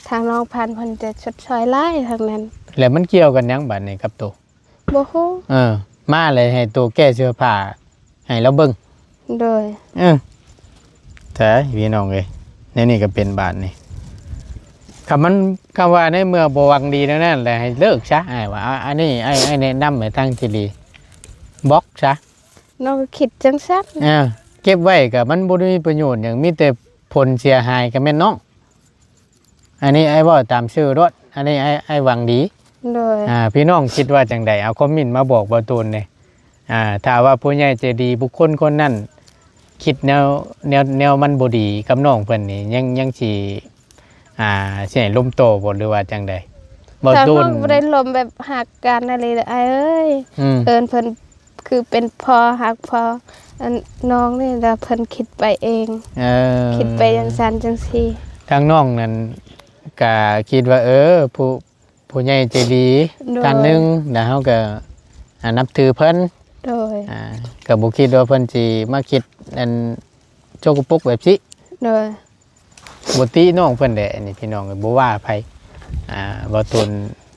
ທາງນ້ອງພັນເພິ່ນຈະຊົດຊ່ອຍຫຼາຍທາງນັ້ນ. ແລ້ວມັນກ່ຽວກັນຫຍັງບາດນີ້ກັບໂຕ? ບໍ່ຮູ້. ເອີ ມາແລ້ວໃຫ້ໂຕແກ້ເສື້ອຜ້າໃຫ້ລາວເບິ່ງ. ໂດຍ. ເອີ ແທ້ພີ່ນ້ອງເອີຍ ແນວນີ້ກໍເປັນບາດນີ້. ຄຳມັນ ຄຳວ່າໃນເມື່ອບໍ່ຫວັງດີແນວນັ້ນແຫຼະ ໃຫ້ເລີກຊະ ອ້າຍວ່າ. ອາ ອັນນີ້ອ້າຍ ອ້າຍແນະນຳໃຫ້ທາງທີ່ດີ ບລັອກຊະ. ນ້ອງກໍຄິດຈັ່ງຊັ້ນ. ເອີ ເກັບໄວ້ກໍມັນບໍ່ໄດ້ມີປະໂຫຍດຫຍັງ ມີແຕ່ຜົນເສຍຫາຍກໍແມ່ນນ້ອງ. ອັນນີ້ອ້າຍເວົ້າຕາມຊື່ໂລດ ອັນນີ້ອ້າຍ ອ້າຍຫວັງດີ. ໂດຍ. ອ່າ ພີ່ນ້ອງຄິດວ່າຈັ່ງໃດ? ເອົາຄອມເມັນມາບອກເບົາຕູນແດ່. ອ່າ ຖ້າວ່າຜູ້ໃຫຍ່ໃຈດີບຸກຄົນຄົນນັ້ນຄິດແນວ ແນວ ແນວມັນບໍ່ດີກັບນ້ອງເພິ່ນນີ້ ຍັງ ຍັງຊິ ອ່າ ຊິໃຫ້ລົມຕໍ່ບໍ່ ຫຼືວ່າຈັ່ງໃດ? ເບົາຕູນ ຖ້ານ້ອງບໍ່ໄດ້ລົມແບບຮັກກັນອີ່ຫຼີເດີອ້າຍເອີຍ. ອືມ. ເອີ້ນເພິ່ນ ຄືເປັນພໍ່ຮັກພໍ່ ອັນນ້ອງນີ້ລະເພິ່ນຄິດໄປເອງ. ເອີ ຄິດໄປຈັ່ງຊັ້ນຈັ່ງຊີ້. ທາງນ້ອງນັ້ນກະຄິດວ່າ ເອີ ຜູ້ ຜູ້ໃຫຍ່ໃຈດີ ໂດຍ ທ່ານໜຶ່ງ ແລ້ວເຮົາກະ ອ່າ ນັບຖືເພິ່ນ. ໂດຍ. ອ່າ ກະບໍ່ຄິດວ່າເພິ່ນຊິມາຄິດອັນ ສົກກະປົກແບບຊີ້. ໂດຍ. ບໍ່ຕິນ້ອງເພິ່ນແຫຼະ ອັນນີ້ພີ່ນ້ອງເອີຍ ບໍ່ວ່າໃຜ. ອ່າ ເວົ້າຕົນ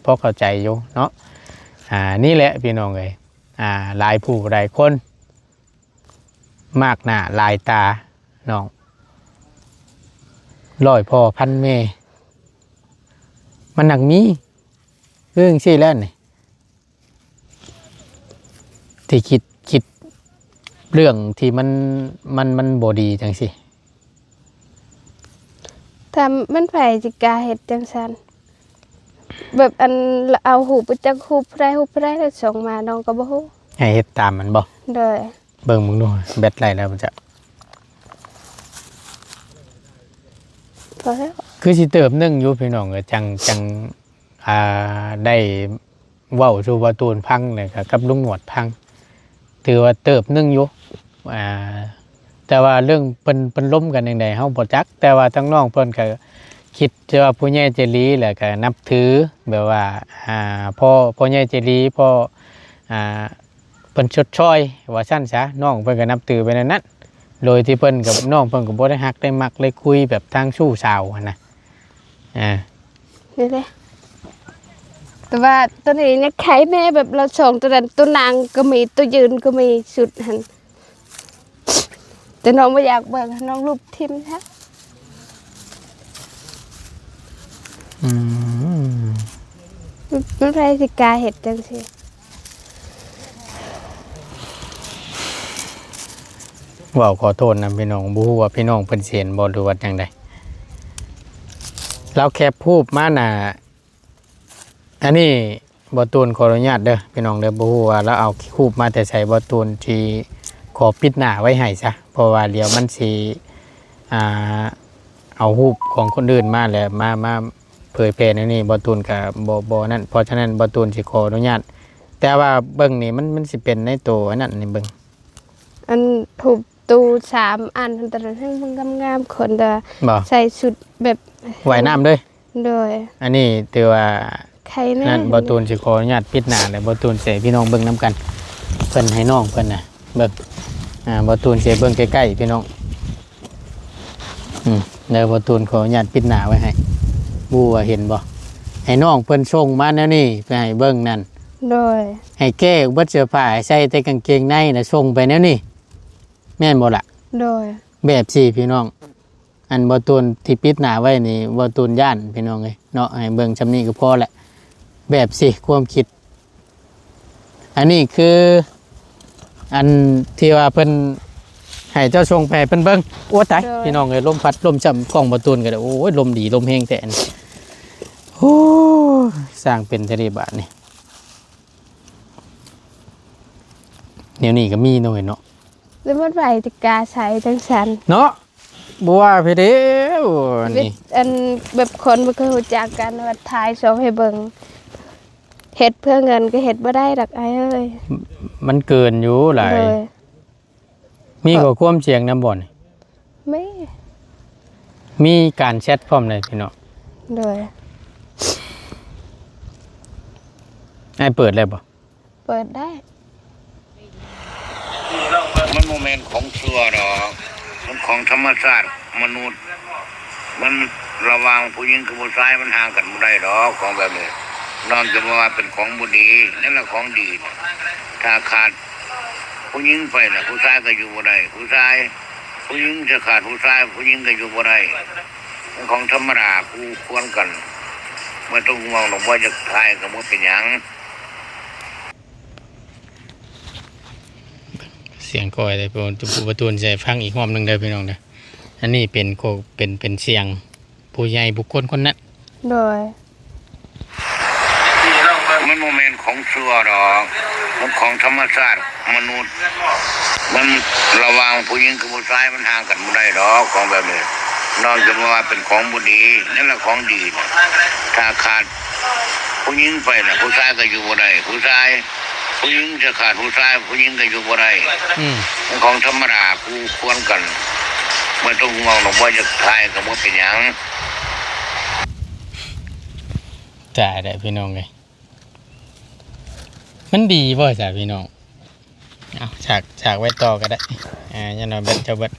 ພໍເຂົ້າໃຈຢູ່ເນາະ. ອ່າ ນີ້ແຫຼະພີ່ນ້ອງເອີຍ ອ່າ ຫຼາຍຜູ້ຫຼາຍຄົນ ມາກໜ້າຫຼາຍຕານ້ອງ ຮ້ອຍພໍ່ພັນແມ່ ມັນນັກມີ ຄືຈັ່ງຊີ້ແຫຼະນີ້. ທີ່ຄິດ ຄິດເລື່ອງທີ່ມັນ ມັນ ມັນບໍ່ດີຈັ່ງຊີ້. ຖ້າມັນໃຜຊິກ້າເຮັດຈັ່ງຊັ້ນ ແບບອັນ ເອົາຮູບ ບໍ່ຈັກຮູບໃດຮູບໃດ ແລ້ວສົ່ງມາ ນ້ອງກໍບໍ່ຮູ້ ໃຫ້ເຮັດຕາມມັນບໍ່? ໂດຍ. ເບິ່ງເບິ່ງດູ ແບັດໄຫຼແລ້ວບໍ່ຈັກ ພໍແລ້ວ ຄືຊິເຕີບໜຶ່ງຢູ່ພີ່ນ້ອງເອີຍ ຈັ່ງ ຈັ່ງ ອ່າ ໄດ້ເວົ້າສູ່ບ່າວຕູນຟັງ ແລ້ວກໍກັບລຸງໜວດຟັງ ຖືວ່າເຕີບໜຶ່ງຢູ່. ອ່າ ແຕ່ວ່າເລື່ອງເພິ່ນ ເພິ່ນລົມກັນຈັ່ງໃດເຮົາບໍ່ຈັກ ແຕ່ວ່າທາງນ້ອງເພິ່ນກໍຄິດແຕ່ວ່າຜູ້ໃຫຍ່ໃຈດີ ແລ້ວກໍນັບຖື ແບບວ່າ ອ່າ ພໍ່ ພໍ່ໃຫຍ່ໃຈດີ ພໍ່ ອ່າ ເພິ່ນຊົດຊ່ອຍວ່າຊັ້ນຊະ ນ້ອງເພິ່ນກໍນັບຖືໄປແນວນັ້ນ ໂດຍທີ່ເພິ່ນກັບນ້ອງເພິ່ນກໍບໍ່ໄດ້ຮັກໄດ້ມັກໄດ້ຄຸຍແບບທາງຊູ້ສາວຫັ້ນນະ. ອ່າ ນີ້ແຫຼະ ແຕ່ວ່າໂຕນີ້ຍັງໄຄແນ່ ແບບລາວສອງໂຕນັ້ນ ໂຕນັ່ງກໍມີ ໂຕຢືນກໍມີ ຊຸດຫັ້ນ. ແຕ່ນ້ອງບໍ່ຢາກເບິ່ງ ນ້ອງລົບຖິ້ມຊະ. ອືມ ມັນໃຜຊິກ້າເຮັດຈັ່ງຊີ້ ເວົ້າຂໍໂທດນຳພີ່ນ້ອງ ບໍ່ຮູ້ວ່າພີ່ນ້ອງເພິ່ນຊິເຫັນບໍ່ ຫຼືວ່າຈັ່ງໃດ. ລາວແຄບຮູບມານະ ອັນນີ້ບ່າວຕູນຂໍອະນຸຍາດເດີພີ່ນ້ອງເດີ ບໍ່ຮູ້ວ່າລາວເອົາຮູບມາແຕ່ໃສ ບ່າວຕູນຊິຂໍປິດໜ້າໄວ້ໃຫ້ຊະ ເພາະວ່າດຽວມັນຊິ ອ່າ ເອົາຮູບຂອງຄົນອື່ນມາ ແລ້ວມາ ມາເຜີຍແຜ່ແນວນີ້ ບ່າວຕູນກະບໍ່ ບໍ່ນັ້ນ ເພາະສະນັ້ນບ່າວຕູນຊິຂໍອະນຸຍາດ ແຕ່ວ່າເບິ່ງນີ້ມັນ ມັນຊິເປັນໃນໂຕອັນນັ້ນນີ້ເບິ່ງ ອັນຮູບຕູ້ສາມອັນ ແຕ່ລະແຫ່ງງາມໆ ຄົນດາ ບໍ່ ໃສ່ຊຸດແບບວ່າຍນ້ຳເດ້. ໂດຍ ອັນນີ້ຖືວ່າໄຄແນ່ ນັ້ນ ບ່າວຕູນຊິຂໍອະນຸຍາດປິດໜ້າ ແລ້ວບ່າວຕູນຊິໃຫ້ພີ່ນ້ອງເບິ່ງນຳກັນ ເພິ່ນໃຫ້ນ້ອງເພິ່ນນະເບິ່ງ. ອ່າ ບ່າວຕູນຊິເບິ່ງໃກ້ໆ ພີ່ນ້ອງ ອືມ ແລ້ວບ່າວຕູນຂໍອະນຸຍາດປິດໜ້າໄວ້ໃຫ້ ບໍ່ຮູ້ວ່າເຫັນບໍ່ ໃຫ້ນ້ອງເພິ່ນສົ່ງມາແນວນີ້ໄປໃຫ້ເບິ່ງນັ້ນ. ໂດຍ ໃຫ້ແກ້ເບິດເສື້ອຜ້າ ໃສ່ແຕ່ກາງເກງໃນນະ ສົ່ງໄປແນວນີ້ ແມ່ນບໍ່ລະ? ໂດຍ ແບບຊີ້ພີ່ນ້ອງ ອັນບ່າວຕູນທີ່ປິດໜ້າໄວ້ນີ້ ບ່າວຕູນຢ້ານພີ່ນ້ອງເອີຍເນາະ ໃຫ້ເບິ່ງຊ່ຳນີ້ກໍພໍແຫຼະ. ແບບຊີ້ຄວາມຄິດ ອັນນີ້ຄືອັນທີ່ວ່າເພິ່ນໃຫ້ເຈົ້າສົ່ງໄປໃຫ້ເພິ່ນເບິ່ງ. ໂອ້ ຕາຍ ໂດຍ ພີ່ນ້ອງເອີຍ ລົມພັດລົມຊ້ຳ ກ້ອງບໍ່ຕູນກໍໄດ້. ໂອ້ຍ ລົມດີລົມແຮງແທ້ ໂອ້ຍ ສ້າງເປັນແທ້ເດບາດນີ້. ແນວນີ້ກໍມີເນາະເອີຍເນາະ ແລ້ວມັນໄປແຕ່ກາໃສ່ຈັ່ງຊັ້ນເນາະ. ບໍ່ວ່າໄປເດ້ ອັນນີ້ ອັນແບບຄົນບໍ່ເຄີຍຮູ້ຈັກກັນ ວ່າຖ່າຍສົ່ງໃຫ້ເບິ່ງ ເຮັດເພື່ອເງິນກໍເຮັດບໍ່ໄດ້ດອກອ້າຍເອີຍ ມັນເກີນຢູ່ຫຼາຍ. ໂດຍ ມີຂໍ້ຄວາມສຽງນຳບໍ່ນີ້? ມີ ມີການແຊັດພ້ອມເດ້ພີ່ນ້ອງ. ໂດຍ ອ້າຍເປີດແລ້ວບໍ່? ເປີດໄດ້. ມັນບໍ່ແມ່ນຂອງຊົ່ວດອກ ມັນຂອງທຳມະຊາດມະນຸດ. ມັນລະຫວ່າງຜູ້ຍິງກັບຜູ້ຊາຍ ມັນຫ່າງກັນບໍ່ໄດ້ດອກ ຂອງແບບນີ້. ນ້ອງຈະມາວ່າເປັນຂອງບໍ່ດີ ນັ້ນລະຂອງດີນະ ຖ້າຂາດຜູ້ຍິງໄປນະ ຜູ້ຊາຍກໍຢູ່ບໍ່ໄດ້. ຜູ້ຊາຍ ຜູ້ຍິງຈະຂາດຜູ້ຊາຍ ຜູ້ຍິງກໍຢູ່ບໍ່ໄດ້. ມັນຂອງທຳມະດາຄູ່ຄວນກັນ ບໍ່ຕ້ອງຫ່ວງດອກ. ບໍ່ຢາກຖ່າຍກໍບໍ່ເປັນຫຍັງ. ສຽງກ້ອຍເດ້ ບໍ່ ບໍ່ຕູນໃສ່ຟັງອີກຮອບໜຶ່ງເດີພີ່ນ້ອງເດີ. ອັນນີ້ເປັນ ເປັນ ເປັນສຽງຜູ້ໃຫຍ່ບຸກຄົນຄົນນັ້ນ. ໂດຍ ມັນບໍ່ແມ່ນຂອງຊົ່ວດອກ ມັນຂອງທຳມະຊາດມະນຸດ. ມັນລະຫວ່າງຜູ້ຍິງກັບຜູ້ຊາຍ ມັນຫ່າງກັນບໍ່ໄດ້ດອກ ຂອງແບບນີ້. ນ້ອງຈະມາວ່າເປັນຂອງບໍ່ດີ ນັ້ນລະຂອງດີນະ ຖ້າຂາດ ຜູ້ຍິງໄປນະ ຜູ້ຊາຍກໍຢູ່ບໍ່ໄດ້. ຜູ້ຊາຍ ຜູ້ຍິງຈະຂາດຜູ້ຊາຍ ຜູ້ຍິງກໍຢູ່ບໍ່ໄດ້. ອືມ ມັນຂອງທຳມະດາຄູ່ຄວນກັນ ບໍ່ຕ້ອງຫ່ວງດອກ. ບໍ່ຢາກຖ່າຍກໍບໍ່ເປັນຫຍັງ. ຕາຍແລ້ວພີ່ນ້ອງເອີຍ ມັນດີບໍ່ຊະພີ່ນ້ອງ? ເອົາ ສາກ ສາກໄວ້ຕໍ່ກໍໄດ້ ອ່າ ຢ່າງໜ້ອຍແບັດເຈົ້າເບິດ.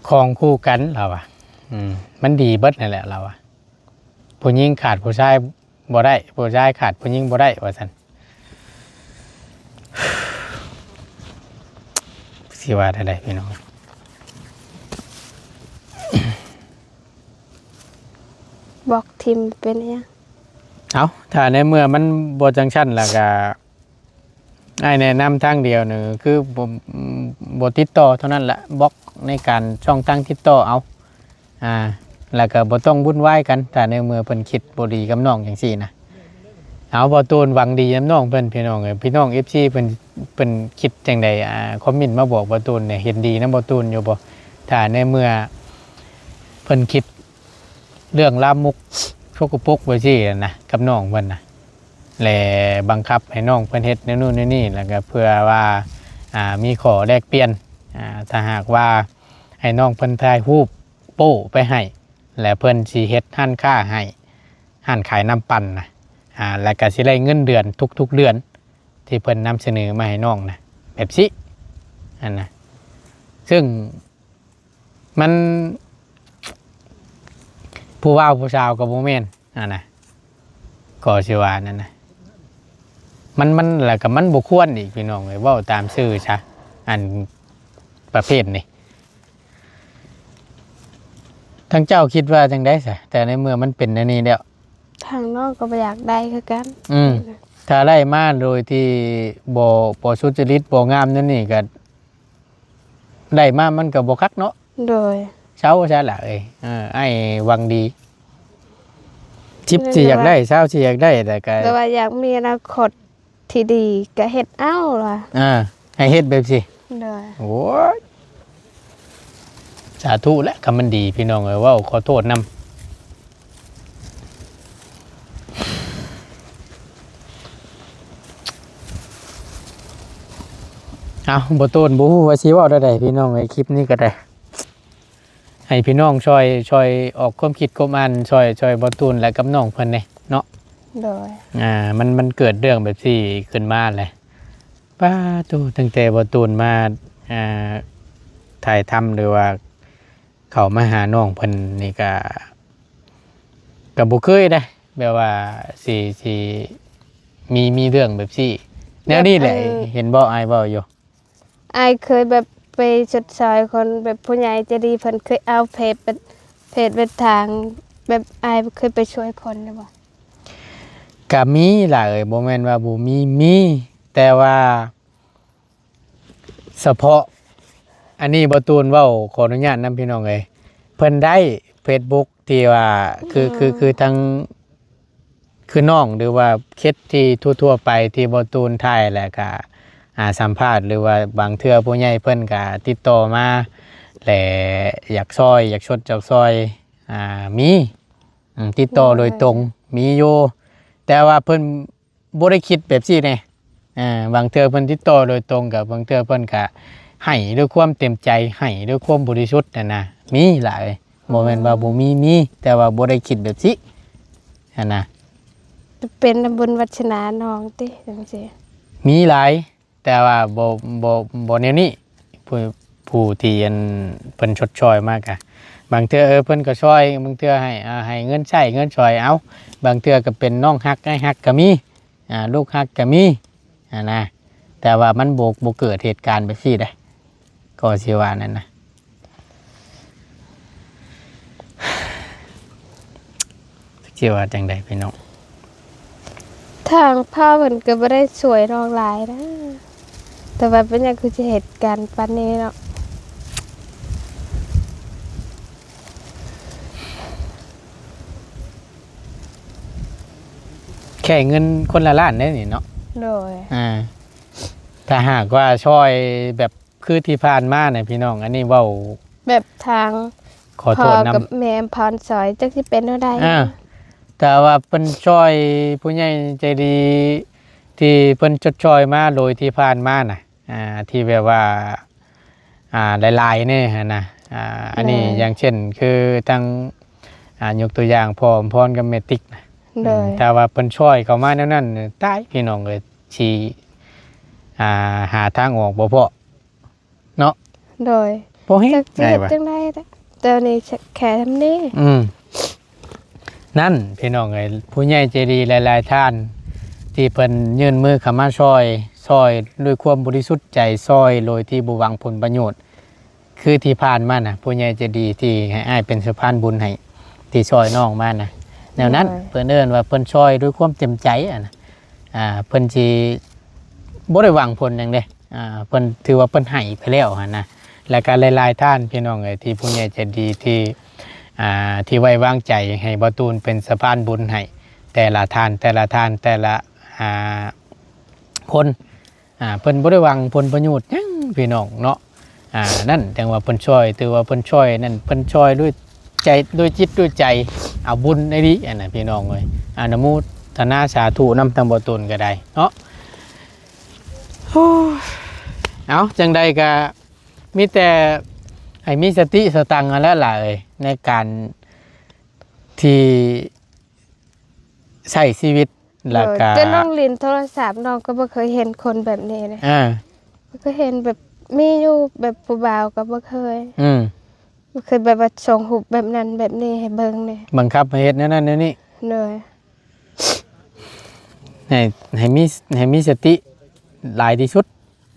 ຂອງຄູ່ກັນລາວວ່າ ອືມ ມັນດີເບິດນັ້ນແຫຼະລາວວ່າ ຜູ້ຍິງຂາດຜູ້ຊາຍບໍ່ໄດ້ ຜູ້ຊາຍຂາດຜູ້ຍິງບໍ່ໄດ້ ວ່າຊັ້ນ. ຊິວ່າແນວໃດພີ່ນ້ອງ? ບລັອກຖິ້ມເປັນຫຍັງ? ເອົ້າ ຖ້າໃນເມື່ອມັນບໍ່ຈັ່ງຊັ້ນລະກະ ອ້າຍແນະນຳທາງດຽວນີ້ຄືບໍ່ ບໍ່ຕິດຕໍ່ເທົ່ານັ້ນລະ ບລັອກໃນການຊ່ອງທາງຕິດຕໍ່ເອົາ ອ່າ ແລ້ວກໍບໍ່ຕ້ອງວຸ່ນວາຍກັນ ຖ້າໃນເມື່ອເພິ່ນຄິດບໍ່ດີກັບນ້ອງຈັ່ງຊີ້ນະ. ເອົາ ບ່າວຕູນຫວັງດີນຳນ້ອງເພິ່ນ ພີ່ນ້ອງເອີຍ ພີ່ນ້ອງເອັຟຊີເພິ່ນ ເພິ່ນຄິດຈັ່ງໃດ ອ່າ ຄອມເມັນມາບອກບ່າວຕູນແດ່ ເຫັນດີນຳບ່າວຕູນຢູ່ບໍ່? ຖ້າໃນເມື່ອເພິ່ນຄິດເລື່ອງລາມົກສົກກະປົກໄວ້ຊີ້ນະ ກັບນ້ອງເພິ່ນນະ ແລະ ບັງຄັບໃຫ້ນ້ອງເພິ່ນເຮັດແນວໂນ້ນແນວນີ້ ແລ້ວກໍເພື່ອວ່າ ອ່າ ມີຂໍ້ແລກປ່ຽນ ອ່າ ຖ້າຫາກວ່າໃຫ້ນ້ອງເພິ່ນຖ່າຍຮູບໂປ້ໄປໃຫ້ ແລະ ເພິ່ນຊິເຮັດຮ້ານຄ້າໃຫ້ ຮ້ານຂາຍນ້ຳປັ່ນນະ ອ່າ ແລ້ວກໍຊິໄດ້ເງິນເດືອນທຸກໆເດືອນ ທີ່ເພິ່ນນຳສະເໜີມາໃຫ້ນ້ອງນະ ແບບຊີ້ຫັ້ນນະ ເຊິ່ງ ມັນ ຜູ້ບ່າວຜູ້ສາວກໍບໍ່ແມ່ນຫັ້ນນະ ກໍຊິວ່ານັ້ນນະ ມັນ ມັນ ແລ້ວກໍມັນບໍ່ຄວນອີກ ພີ່ນ້ອງເອີຍ ເວົ້າຕາມຊື່ຊະ ອັນປະເພດນີ້. ທາງເຈົ້າຄິດວ່າຈັ່ງໃດຊະ? ແຕ່ໃນເມື່ອມັນເປັນແນວນີ້ແລ້ວ ທາງນ້ອງກໍບໍ່ຢາກໄດ້ຄືກັນ. ອືມ ຖ້າໄດ້ມາໂດຍທີ່ບໍ່ ບໍ່ສຸດຈະລິດ ບໍ່ງາມແນວນີ້ກໍ ໄດ້ມາມັນກໍບໍ່ຄັກເນາະ. ໂດຍ ເຊົາຊະລະເອີຍ. ເອີ ອ້າຍຫວັງດີ ສິບຊິຢາກໄດ້ ຊາວຊິຢາກໄດ້ ແຕ່ກໍ ແຕ່ວ່າຢາກມີອະນາຄົດທີ່ດີກໍເຮັດເອົາລະ. ອ່າ ໃຫ້ເຮັດແບບຊີ້. ໂດຍ ໂອ້ຍ ສາທຸແຫຼະ ຄຳມັນດີ ພີ່ນ້ອງເອີຍ ເວົ້າຂໍໂທດນຳ. ເອົາ ບໍ່ໂຕນ ບໍ່ຮູ້ວ່າຊິເວົ້າແນວໃດ ພີ່ນ້ອງເອີຍ ຄລິບນີ້ກໍໄດ້ ໃຫ້ພີ່ນ້ອງຊ່ອຍ ຊ່ອຍອອກຄວາມຄິດຄວາມອ່ານ ຊ່ອຍ ຊ່ອຍບໍ່ຕູນ ແລະ ກັບນ້ອງເພິ່ນແດ່ເນາະ. ໂດຍ ອ່າ ມັນ ມັນເກີດເລື່ອງແບບຊີ້ຂຶ້ນມາແຫຼະ. ປາໂຕ ຕັ້ງແຕ່ບໍ່ຕູນມາ ອ່າ ຖ່າຍທຳ ຫຼືວ່າເຂົ້າມາຫານ້ອງເພິ່ນນີ້ກະ ກະບໍ່ເຄີຍເດ້ ແບບວ່າຊິ ຊິມີ ມີເລື່ອງແບບຊີ້ ແນວນີ້ແຫຼະ. ເອີ ເຫັນບໍ່ ອ້າຍເວົ້າຢູ່ ອ້າຍເຄີຍແບບ ໄປຊົດຊ່ອຍຄົນ ແບບຜູ້ໃຫຍ່ໃຈດີເພິ່ນເຄີຍເອົາເພດໄປ ເພດໄປທາງ ແບບອ້າຍເຄີຍໄປຊ່ວຍຄົນແລ້ວບໍ່? ກະມີຫຼາຍ ບໍ່ແມ່ນວ່າບໍ່ມີ ມີ ແຕ່ວ່າ ສະເພາະ ອັນນີ້ບໍ່ຕູນເວົ້າ ຂໍອະນຸຍາດນຳພີ່ນ້ອງເອີຍ ເພິ່ນໄດ້ເຟສບຸກທີ່ວ່າ ຄື ອືມ ຄື ຄືທັງ ຄືນ້ອງ ຫຼືວ່າເຄສທີ່ທົ່ວໆໄປທີ່ບໍ່ຕູນຖ່າຍ ແລ້ວກະ ອ່າ ສຳພາດ ຫຼືວ່າບາງເທື່ອຜູ້ໃຫຍ່ເພິ່ນກະຕິດຕໍ່ມາ ແລະ ຢາກຊ່ອຍ ຢາກຊົດ ຢາກຊ່ອຍ ອ່າ ມີ ອືມ ຕິດຕໍ່ໂດຍຕົງ ໂດຍ ມີຢູ່ ແຕ່ວ່າເພິ່ນ ບໍ່ໄດ້ຄິດແບບຊີ້ເດ້ ເອີ ບາງເທື່ອເພິ່ນຕິດຕໍ່ໂດຍຕົງ ກະບາງເທື່ອເພິ່ນກະໃຫ້ດ້ວຍຄວາມເຕັມໃຈ ໃຫ້ດ້ວຍຄວາມບໍລິສຸດຫັ້ນນະ ມີຫຼາຍ ບໍ່ແມ່ນວ່າບໍ່ມີ ມີ ແຕ່ວ່າບໍ່ໄດ້ຄິດແບບຊີ້ຫັ້ນນະ ເປັນບຸນວາສະໜານ້ອງຕິ ຈັ່ງຊີ້ ມີຫຼາຍ ແຕ່ວ່າບໍ່ ບໍ່ ບໍ່ແນວນີ້ ຜູ້ ຜູ້ທີ່ອັນເພິ່ນຊົດຊ່ອຍມາກະ ບາງເທື່ອ ເອີ ເພິ່ນກໍຊ່ອຍ ບາງເທື່ອໃຫ້ ອ່າ ໃຫ້ເງິນໃຊ້ເງິນສອຍ ເອົາ ບາງເທື່ອກໍເປັນນ້ອງຮັກ ອ້າຍຮັກກໍມີ ອ່າ ລູກຮັກກໍມີ ຫັ້ນນະ ແຕ່ວ່າມັນບໍ່ ບໍ່ເກີດເຫດການແບບຊີ້ເດ້ ກໍຊິວ່ານັ້ນນະ ຊິວ່າຈັ່ງໃດພີ່ນ້ອງ? ທາງພໍ່ເພິ່ນກໍບໍ່ໄດ້ຊ່ວຍນ້ອງຫຼາຍນະ ແຕ່ວ່າເປັນຫຍັງຄືຊິເຮັດການປານນີ້ເນາະ? ແຄ່ເງິນຄົນລະລ້ານເດ້ນີ້ເນາະ ໂດຍ ອ່າ ຖ້າຫາກວ່າຊ່ອຍແບບ ຄືທີ່ຜ່ານມານະພີ່ນ້ອງ ອັນນີ້ເວົ້າແບບທາງ ຂໍໂທດນຳ ພໍ່ກັບແມ່ພອນສອຍ ຈັກຊິເປັນແນວໃດ ອ່າ ແຕ່ວ່າເພິ່ນຊ່ອຍ ຜູ້ໃຫຍ່ໃຈດີທີ່ເພິ່ນຊົດຊ່ອຍມາໂດຍທີ່ຜ່ານມານະ ອ່າ ທີ່ແບບວ່າ ອ່າ ຫຼາຍໆແດ່ຫັ້ນນະ ອ່າ ອັນນີ້ ໂດຍ ຢ່າງເຊັ່ນ ຄືທາງ ອ່າ ຍົກຕົວຢ່າງ ພໍ່ອຳພອນກັບແມ່ຕິກນະ ໂດຍ ອືມ ຖ້າວ່າເພິ່ນຊ່ອຍເຂົ້າມາແນວນັ້ນ ຕາຍ ພີ່ນ້ອງເອີຍ ຊິ ອ່າ ຫາທາງອອກບໍ່ພໍ້ ເນາະ ໂດຍ ບໍ່ເຫັນ ຈັກຊິເຮັດຈັ່ງໃດ ແຕ່ນີ້ແຄ່ທຳນີ້ ອືມ ນັ້ນພີ່ນ້ອງເອີຍ ຜູ້ໃຫຍ່ໃຈດີຫຼາຍໆທ່ານ ທີ່ເພິ່ນຍື່ນມືເຂົ້າມາຊ່ອຍ ຊ່ອຍດ້ວຍຄວາມບໍລິສຸດໃຈ ຊ່ອຍໂດຍທີ່ບໍ່ຫວັງຜົນປະໂຫຍດ ຄືທີ່ຜ່ານມານະ ຜູ້ໃຫຍ່ໃຈດີທີ່ໃຫ້ອ້າຍເປັນສະພານບຸນໃຫ້ ທີ່ຊ່ອຍນ້ອງມານະ ແນວນັ້ນ ໂດຍ ເພິ່ນເອີ້ນວ່າເພິ່ນຊ່ອຍດ້ວຍຄວາມເຕັມໃຈ ອັນນະ ອ່າ ເພິ່ນຊິບໍ່ໄດ້ຫວັງຜົນຫຍັງເດ້ ອ່າ ເພິ່ນຖືວ່າເພິ່ນໃຫ້ໄປແລ້ວຫັ້ນນະ ແລ້ວກໍຫຼາຍໆທ່ານ ພີ່ນ້ອງເອີຍ ທີ່ຜູ້ໃຫຍ່ໃຈດີທີ່ ອ່າ ທີ່ໄວ້ວາງໃຈໃຫ້ບ່າວຕູນເປັນສະພານບຸນໃຫ້ແຕ່ລະທ່ານ ແຕ່ລະທ່ານ ແຕ່ລະ ອ່າ ຄົນ ອ່າ ເພິ່ນບໍ່ໄດ້ຫວັງຜົນປະໂຫຍດຫຍັງ ພີ່ນ້ອງເນາະ ອ່າ ນັ້ນຈັ່ງວ່າເພິ່ນຊ່ອຍ ຖືວ່າເພິ່ນຊ່ອຍນັ້ນ ເພິ່ນຊ່ອຍດ້ວຍໃຈ ດ້ວຍຈິດດ້ວຍໃຈ ເອົາບຸນອີ່ຫຼີ ອັນນັ້ນ ພີ່ນ້ອງເອີຍ ອະນຸໂມທະນາສາທຸນຳທາງບ່າວຕູນກໍໄດ້ເນາະ. ເອົາ ຈັ່ງໃດກໍມີແຕ່ໃຫ້ມີສະຕິສະຕັງຫັ້ນແຫຼະຫຼາຍ ໃນການທີ່ໃຊ້ຊີວິດ ແລ້ວກໍ ໂດຍ ແຕ່ນ້ອງຫຼິ້ນໂທລະສັບ ນ້ອງກໍບໍ່ເຄີຍເຫັນຄົນແບບນີ້ເດ້ ອ່າ ກໍເຫັນແບບ ມີຢູ່ແບບຜູ້ບ່າວກໍບໍ່ເຄີຍ ອືມ ບໍ່ເຄີຍແບບວ່າສົ່ງຮູບແບບນັ້ນແບບນີ້ໃຫ້ເບິ່ງເດ້ ບັງຄັບໃຫ້ເຮັດແນວນັ້ນແນວນີ້ ໂດຍ ໃຫ້ ໃຫ້ມີ ໃຫ້ມີສະຕິຫຼາຍທີ່ສຸດ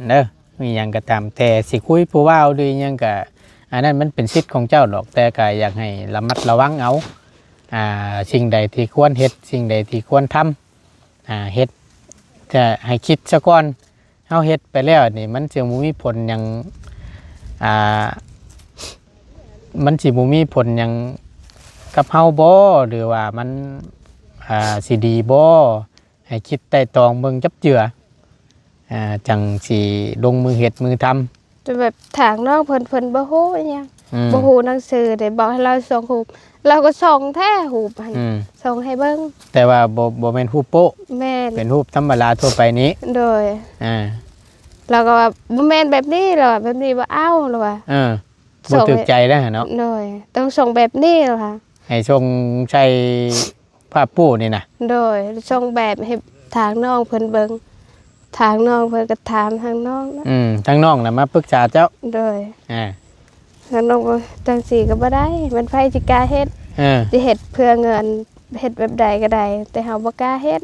ເດີ ມີຫຍັງກໍຕາມແຕ່ ຊິຄຸຍຜູ້ບ່າວຫຼືຫຍັງກໍ ອັນນັ້ນມັນເປັນສິດຂອງເຈົ້າດອກ ແຕ່ກໍຢາກໃຫ້ລະມັດລະວັງເອົາ ອ່າ ສິ່ງໃດທີ່ຄວນເຮັດ ສິ່ງໃດທີ່ຄວນທຳ ອ່າ ເຮັດ ແຕ່ໃຫ້ຄິດຊະກ່ອນ ເຮົາເຮັດໄປແລ້ວນີ້ ມັນຊິບໍ່ມີຜົນຫຍັງ ອ່າ ມັນຊິບໍ່ມີຜົນຫຍັງກັບເຮົາບໍ່ ຫຼືວ່າມັນ ອ່າ ຊິດີບໍ່ ໃຫ້ຄິດໄຕ່ຕອງເບິ່ງຈັບເຈື່ອ ອ່າ ຈັ່ງຊິລົງມືເຮັດມືທຳ. ແຕ່ແບບທາງນ້ອງເພິ່ນ ເພິ່ນບໍ່ຮູ້ອີ່ຫຍັງ ອືມ ບໍ່ຮູ້ໜັງສືເດ້ ບອກໃຫ້ລາວສົ່ງຮູບ ລາວກໍສົ່ງແທ້ຮູບຫັ້ນ ອືມ ສົ່ງໃຫ້ເບິ່ງ ແຕ່ວ່າບໍ່ ບໍ່ແມ່ນຮູບໂປ້ ແມ່ນ ເປັນຮູບທຳມະດາທົ່ວໄປນີ້ ໂດຍ ອ່າ ລາວກໍວ່າ ບໍ່ແມ່ນແບບນີ້ ລາວວ່າ ແບບນີ້ບໍ່ເອົາ ລາວວ່າ ເອີ ບໍ່ຖືກໃຈແລ້ວເນາະ ໂດຍ ຕ້ອງສົ່ງແບບນີ້ ລາວວ່າ ໃຫ້ສົ່ງໃສ່ ພາບປູນີ້ນະ ໂດຍ ສົ່ງແບບໃຫ້ທາງນ້ອງເພິ່ນເບິ່ງ ທາງນ້ອງເພິ່ນກໍຖາມທາງນ້ອງນະ ອືມ ທາງນ້ອງນະມາປຶກສາເຈົ້າ ໂດຍ ອ່າ ທາງນ້ອງວ່າ ຈັ່ງຊີ້ກໍບໍ່ໄດ້ ແມ່ນໃຜຊິກ້າເຮັດ ເອີ ຊິເຮັດເພື່ອເງິນ ເຮັດແບບໃດກໍໄດ້ ແຕ່ເຮົາບໍ່ກ້າເຮັດ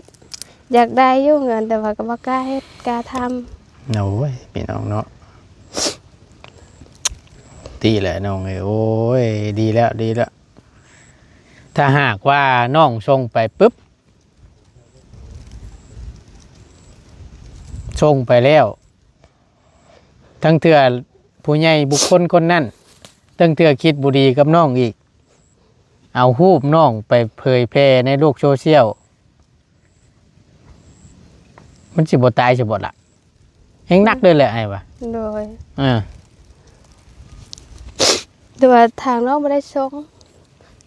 ຢາກໄດ້ຢູ່ເງິນ ແຕ່ວ່າກໍບໍ່ກ້າເຮັດ ກ້າທຳ ໂອ້ຍ ພີ່ນ້ອງເນາະ. ຕິແຫຼະນ້ອງເອີຍ. ໂອ້ຍ ດີແລ້ວ ດີແລ້ວ. ຖ້າຫາກວ່ານ້ອງສົ່ງໄປປຶບ ສົ່ງໄປແລ້ວ ທັງເທື່ອຜູ້ໃຫຍ່ບຸກຄົນຄົນນັ້ນ ທັງເທື່ອຄິດບໍ່ດີກັບນ້ອງອີກ ເອົາຮູບນ້ອງໄປເຜີຍແຜ່ໃນໂລກໂຊຊຽວ ມັນຊິບໍ່ຕາຍຊະບໍ່ລະ? ແຮງໜັກເລີຍແຫຼະອ້າຍວ່າ. ໂດຍ ເອີ ແຕ່ວ່າທາງນ້ອງບໍ່ໄດ້ສົ່ງ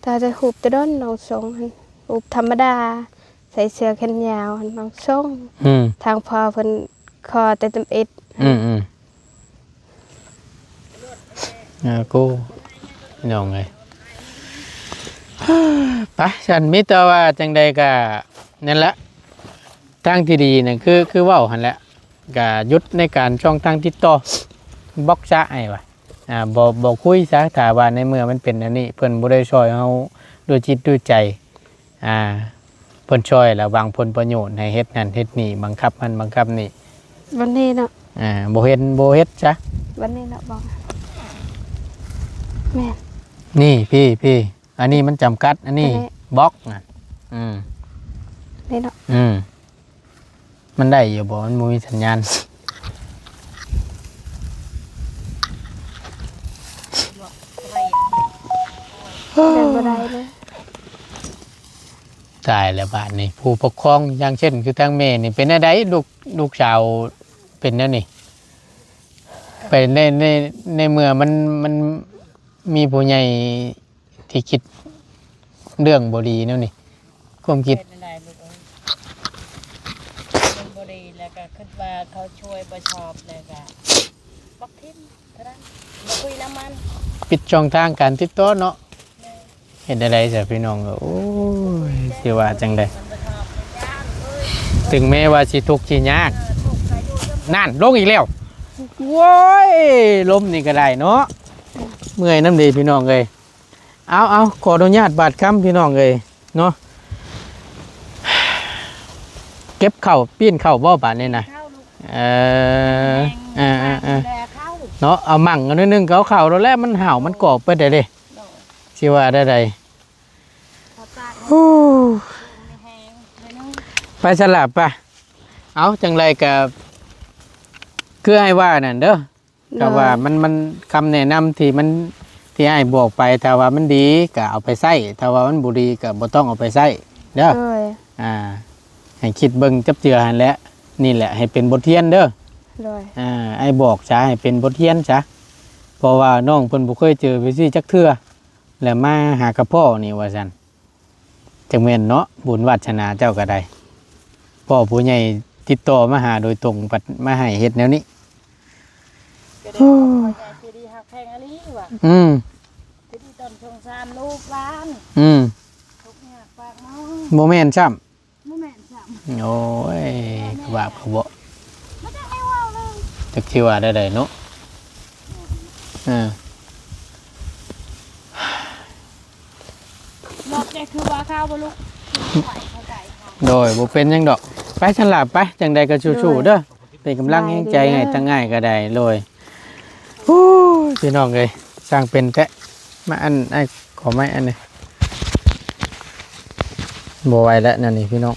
ແຕ່ ແຕ່ຮູບແຕ່ດົນນ້ອງສົ່ງຫັ້ນ ຮູບທຳມະດາ ໃສ່ເສື້ອແຂນຍາວຫັ້ນນ້ອງສົ່ງ. ອືມ ທາງພໍ່ເພິ່ນຂໍແຕ່ທຳອິດ. ອືມໆ ເອີ ໂກ ນ້ອງເອີຍ. ໄປ ຊັ້ນມີແຕ່ວ່າຈັ່ງໃດກະນັ້ນລະ ທາງທີ່ດີນັ້ນຄື ຄືເວົ້າຫັ້ນແຫຼະ ກະຢຸດໃນການຊ່ອງທາງຕິດຕໍ່ ບລັອກຊະອ້າຍວ່າ. ອ່າ ບໍ່ ບໍ່ຄຸຍຊະ ຖ້າວ່າໃນເມື່ອມັນເປັນອັນນີ້ ເພິ່ນບໍ່ໄດ້ຊ່ອຍເຮົາດ້ວຍຈິດດ້ວຍໃຈ ອ່າ ເພິ່ນຊ່ອຍລະຫວັງຜົນປະໂຫຍດໃຫ້ເຮັດນັ້ນເຮັດນີ້ ບັງຄັບຫັ້ນບັງຄັບນີ້ ບັດນີ້ເນາະ. ອ່າ ບໍ່ເຫັນ ບໍ່ເຮັດຊະ ບັດນີ້ເນາະ ບອກ ແມ່ນ ນີ້ ພີ້ ພີ້ ອັນນີ້ມັນຈຳກັດ ອັນນີ້ ອັນນີ້ ບລັອກນະ. ອືມ ນີ້ເນາະ ອືມ ມັນໄດ້ຢູ່ບໍ່? ມັນບໍ່ມີສັນຍານ ເດີນບໍ່ໄດ້ເລີຍ. ຕາຍແລ້ວບາດນີ້ ຜູ້ປົກຄອງ ຢ່າງເຊັ່ນ ຄືທາງແມ່ນີ້ ເປັນແນວໃດ? ລູກ ລູກສາວເປັນແນວນີ້ ໄປໃນ ໃນ ໃນເມື່ອມັນ ມັນມີຜູ້ໃຫຍ່ ທີ່ຄິດເລື່ອງບໍ່ດີແນວນີ້ ຄວາມຄິດ ເຮັດແນວໃດລູກເອີຍ? ມັນບໍ່ດີ ແລ້ວກໍຄິດວ່າເຂົາຊ່ວຍບໍ່ຊອບ ແລ້ວກໍບລັອກຖິ້ມເທົ່ານັ້ນ ບໍ່ຄຸຍນຳມັນ ປິດຊ່ອງທາງການຕິດຕໍ່ເນາະ. ແມ່ນ ເຮັດແນວໃດຊະພີ່ນ້ອງເອີຍ? ໂອ້ຍ ຊິວ່າຈັ່ງໃດ? ມັນບໍ່ຊອບ ມັນຢ້ານເອີຍ ເຖິງແມ້ວ່າຊິທຸກຊິຍາກ ເອີ ທຸກກໍຢູ່ນຳ ນັ້ນ ລົງອີກແລ້ວ ໂອ້ຍ ລົມນີ້ກໍໄດ້ເນາະ ເມື່ອຍນຳເດ້ພີ່ນ້ອງເອີຍ. ເອົາ ເອົາ ຂໍອະນຸຍາດບາດຄຳພີ່ນ້ອງເອີຍເນາະ ເກັບເຂົ້າ ປີ້ນເຂົ້າບໍ່ບາດນີ້ນະ? ເຂົ້າລູກ ເອີ ແມ່ນ ເອີ ເອີ ເອີ ແຕ່ເຂົ້າເນາະ ເອົາໝັ່ງໜ້ອຍໜຶ່ງກໍເອົາເຂົ້າໂລດແຫຼະ ມັນຫາວມັນກອບເບິດແລ້ວເດ້ ໂດຍ ຊິວ່າແນວໃດ? ຂໍຕາກ ໂອ້ ແຮງໜ້ອຍໜຶ່ງ ໄປສະລະໄປ ເອົາ ຈັ່ງໃດກໍຄືອ້າຍວ່ານັ້ນເດີ ໂດຍ ຖ້າວ່າມັນ ມັນ ຄຳແນະນຳທີ່ມັນ ທີ່ອ້າຍບອກໄປ ຖ້າວ່າມັນດີກໍເອົາໄປໃຊ້ ຖ້າວ່າມັນບໍ່ດີກໍບໍ່ຕ້ອງເອົາໄປໃຊ້ເດີ ໂດຍ ອ່າ ໃຫ້ຄິດເບິ່ງຈັກເທື່ອຫັ້ນແຫຼະ ນີ້ແຫຼະໃຫ້ເປັນບົດຮຽນເດີ ໂດຍ ອ່າ ອ້າຍບອກຊະ ໃຫ້ເປັນບົດຮຽນຊະ ເພາະວ່ານ້ອງເພິ່ນບໍ່ເຄີຍເຈີແບບນີ້ຈັກເທື່ອ ແລ້ວມາຫາກັບພໍ່ນີ້ວ່າຊັ້ນ. ຈັກແມ່ນເນາະ ບຸນວາດສະໜາເຈົ້າກໍໄດ້ ພໍ່ຜູ້ໃຫຍ່ຕິດຕໍ່ມາຫາໂດຍຕົງ ບັດມາໃຫ້ເຮັດແນວນີ້ ກໍໄດ້ຂອບໃຈເຈດີຮັກແພງອີ່ຫຼີວ່າ ອືມ ເຈດີຕ້ອນສົງສານລູກຫຼານ ອືມ ທຸກຍາກປາກໝອງ ບໍ່ແມ່ນຊ້ຳ ບໍ່ແມ່ນຊ້ຳ ໂອ້ຍ ຄືບາບຄືເບາະ ບໍ່ຈັກແນວເວົ້າເລີຍ ຈັກຊິວ່າແນວໃດເນາະ ເອີ ນອກຈາກຄືວ່າຂ້າວບໍ່ລຸກ ໂດຍ ບໍ່ເປັນຫຍັງດອກ ໄປຊັ້ນລະໄປ ຈັ່ງໃດກໍສູ້ໆເດີ ເປັນກຳລັງແຮງໃຈໃຫ້ທັງອ້າຍກໍໄດ້ ໂດຍ ໂອ້ຍ ພີ່ນ້ອງເອີຍ ຊ່າງເປັນແທ້ ມາ ອັນ ອ້າຍຂໍໄມ້ອັນນີ້ ບໍ່ໄຫວແລ້ວແນວນີ້ພີ່ນ້ອງ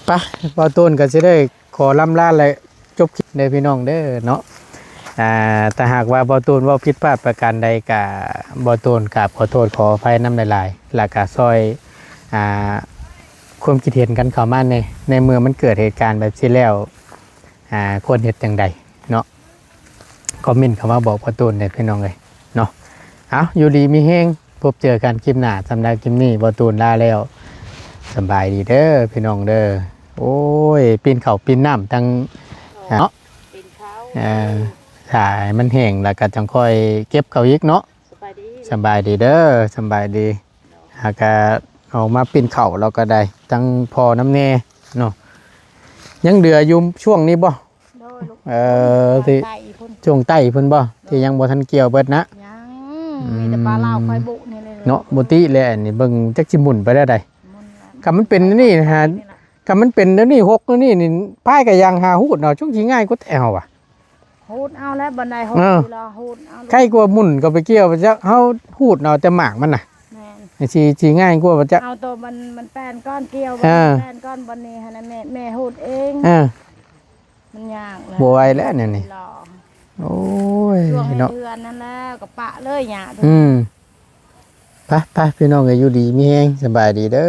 ໄປ ບ່າວໂຕນກໍຊິໄດ້ ຂໍລ່ຳລາ ແລະ ຈົບຄລິບເດີພີ່ນ້ອງເດີເນາະ ອ່າ ຖ້າຫາກວ່າບ່າວໂຕນເວົ້າຜິດພາດປະການໃດ ກະບ່າວໂຕນກາບຂໍໂທດຂໍອະໄພນຳຫຼາຍໆ ແລ້ວກະຊ່ອຍ ອ່າ ຄວາມຄິດເຫັນກັນເຂົ້າມາແດ່ ໃນເມື່ອມັນເກີດເຫດການແບບຊີ້ແລ້ວ ອ່າ ຄວນເຮັດຈັ່ງໃດເນາະ ຄອມເມັນເຂົ້າມາບອກບ່າວໂຕນແດ່ພີ່ນ້ອງເອີຍເນາະ ເອົາ ຢູ່ດີມີແຮງ ພົບເຈີກັນຄລິບໜ້າ ສຳລັບຄລິບນີ້ບ່າວໂຕນລາແລ້ວ ສະບາຍດີເດີພີ່ນ້ອງເດີ ໂອ້ຍ ປີ້ນເຂົ້າປີ້ນນ້ຳທັງ ເນາະ ເອີ ຖ້າໃຫ້ມັນແຫ້ງແລ້ວກໍຈັ່ງຄ່ອຍເກັບເຂົ້າອີກເນາະ ສະບາຍດີ ສະບາຍດີເດີ ສະບາຍດີ ຫາກະອອກມາປີ້ນເຂົ້າແລ້ວກໍໄດ້ ທັງພໍ່ນຳແດ່ເນາະ ຍັງເຫຼືອຢູ່ຊ່ວງນີ້ບໍ່? ໂດຍ ເອີ ທີ່ ຊ່ວງໃຕ້ພຸ້ນ ຊ່ວງໃຕ້ພຸ້ນບໍ່? ໂດຍ ທີ່ຍັງບໍ່ທັນກ່ຽວເບິດນະ? ຍັງ ອືມ ມີແຕ່ປາລາວຄອຍບຸນີ້ແຫຼະເນາະ ບໍ່ຕິແຫຼະ ອັນນີ້ເບິ່ງຈັກຊິໝຸນໄປແນວໃດ ໝຸນລະ ຄັນມັນເປັນອັນນີ້ຫາ ຄັນມັນເປັນແນວນີ້ ຫົກແນວນີ້ນີ້ ພາຍກະຢ່າງຫາຮູດເນາະ ຈຸງຊິງ່າຍກວ່າແທ້ເຮົາວ່າ ຮູດເອົາແລ້ວ ບໍ່ໄດ້ ເອີ ຮູດເອົາ ໃກ້ກວ່າໝຸ່ນເຂົ້າໄປກ່ຽວ ເຈົ້າ ເຮົາຮູດເອົາແຕ່ໝາກມັນນະ ແມ່ນ ຊິ ຊິງ່າຍກວ່າ ເຈົ້າ ເອົາໂຕມັນ ມັນແປ້ນກ່ອນ ກ່ຽວ ເອີ ແປ້ນກ່ອນ ບ່ອນນີ້ຫັ້ນນະ ແມ່ ແມ່ຮູດເອງ ເອີ ມັນຍາກແລ້ວ ບໍ່ໄຫວແລ້ວແນວນີ້ ໂອ້ຍ ຊ່ວງໃຫ້ເດືອນນັ້ນແລ້ວກໍປະເລີຍຫຍ້າ ອືມ ໄປໆ ພີ່ນ້ອງເອີຍ ຢູ່ດີມີແຮງ ສະບາຍດີເດີ.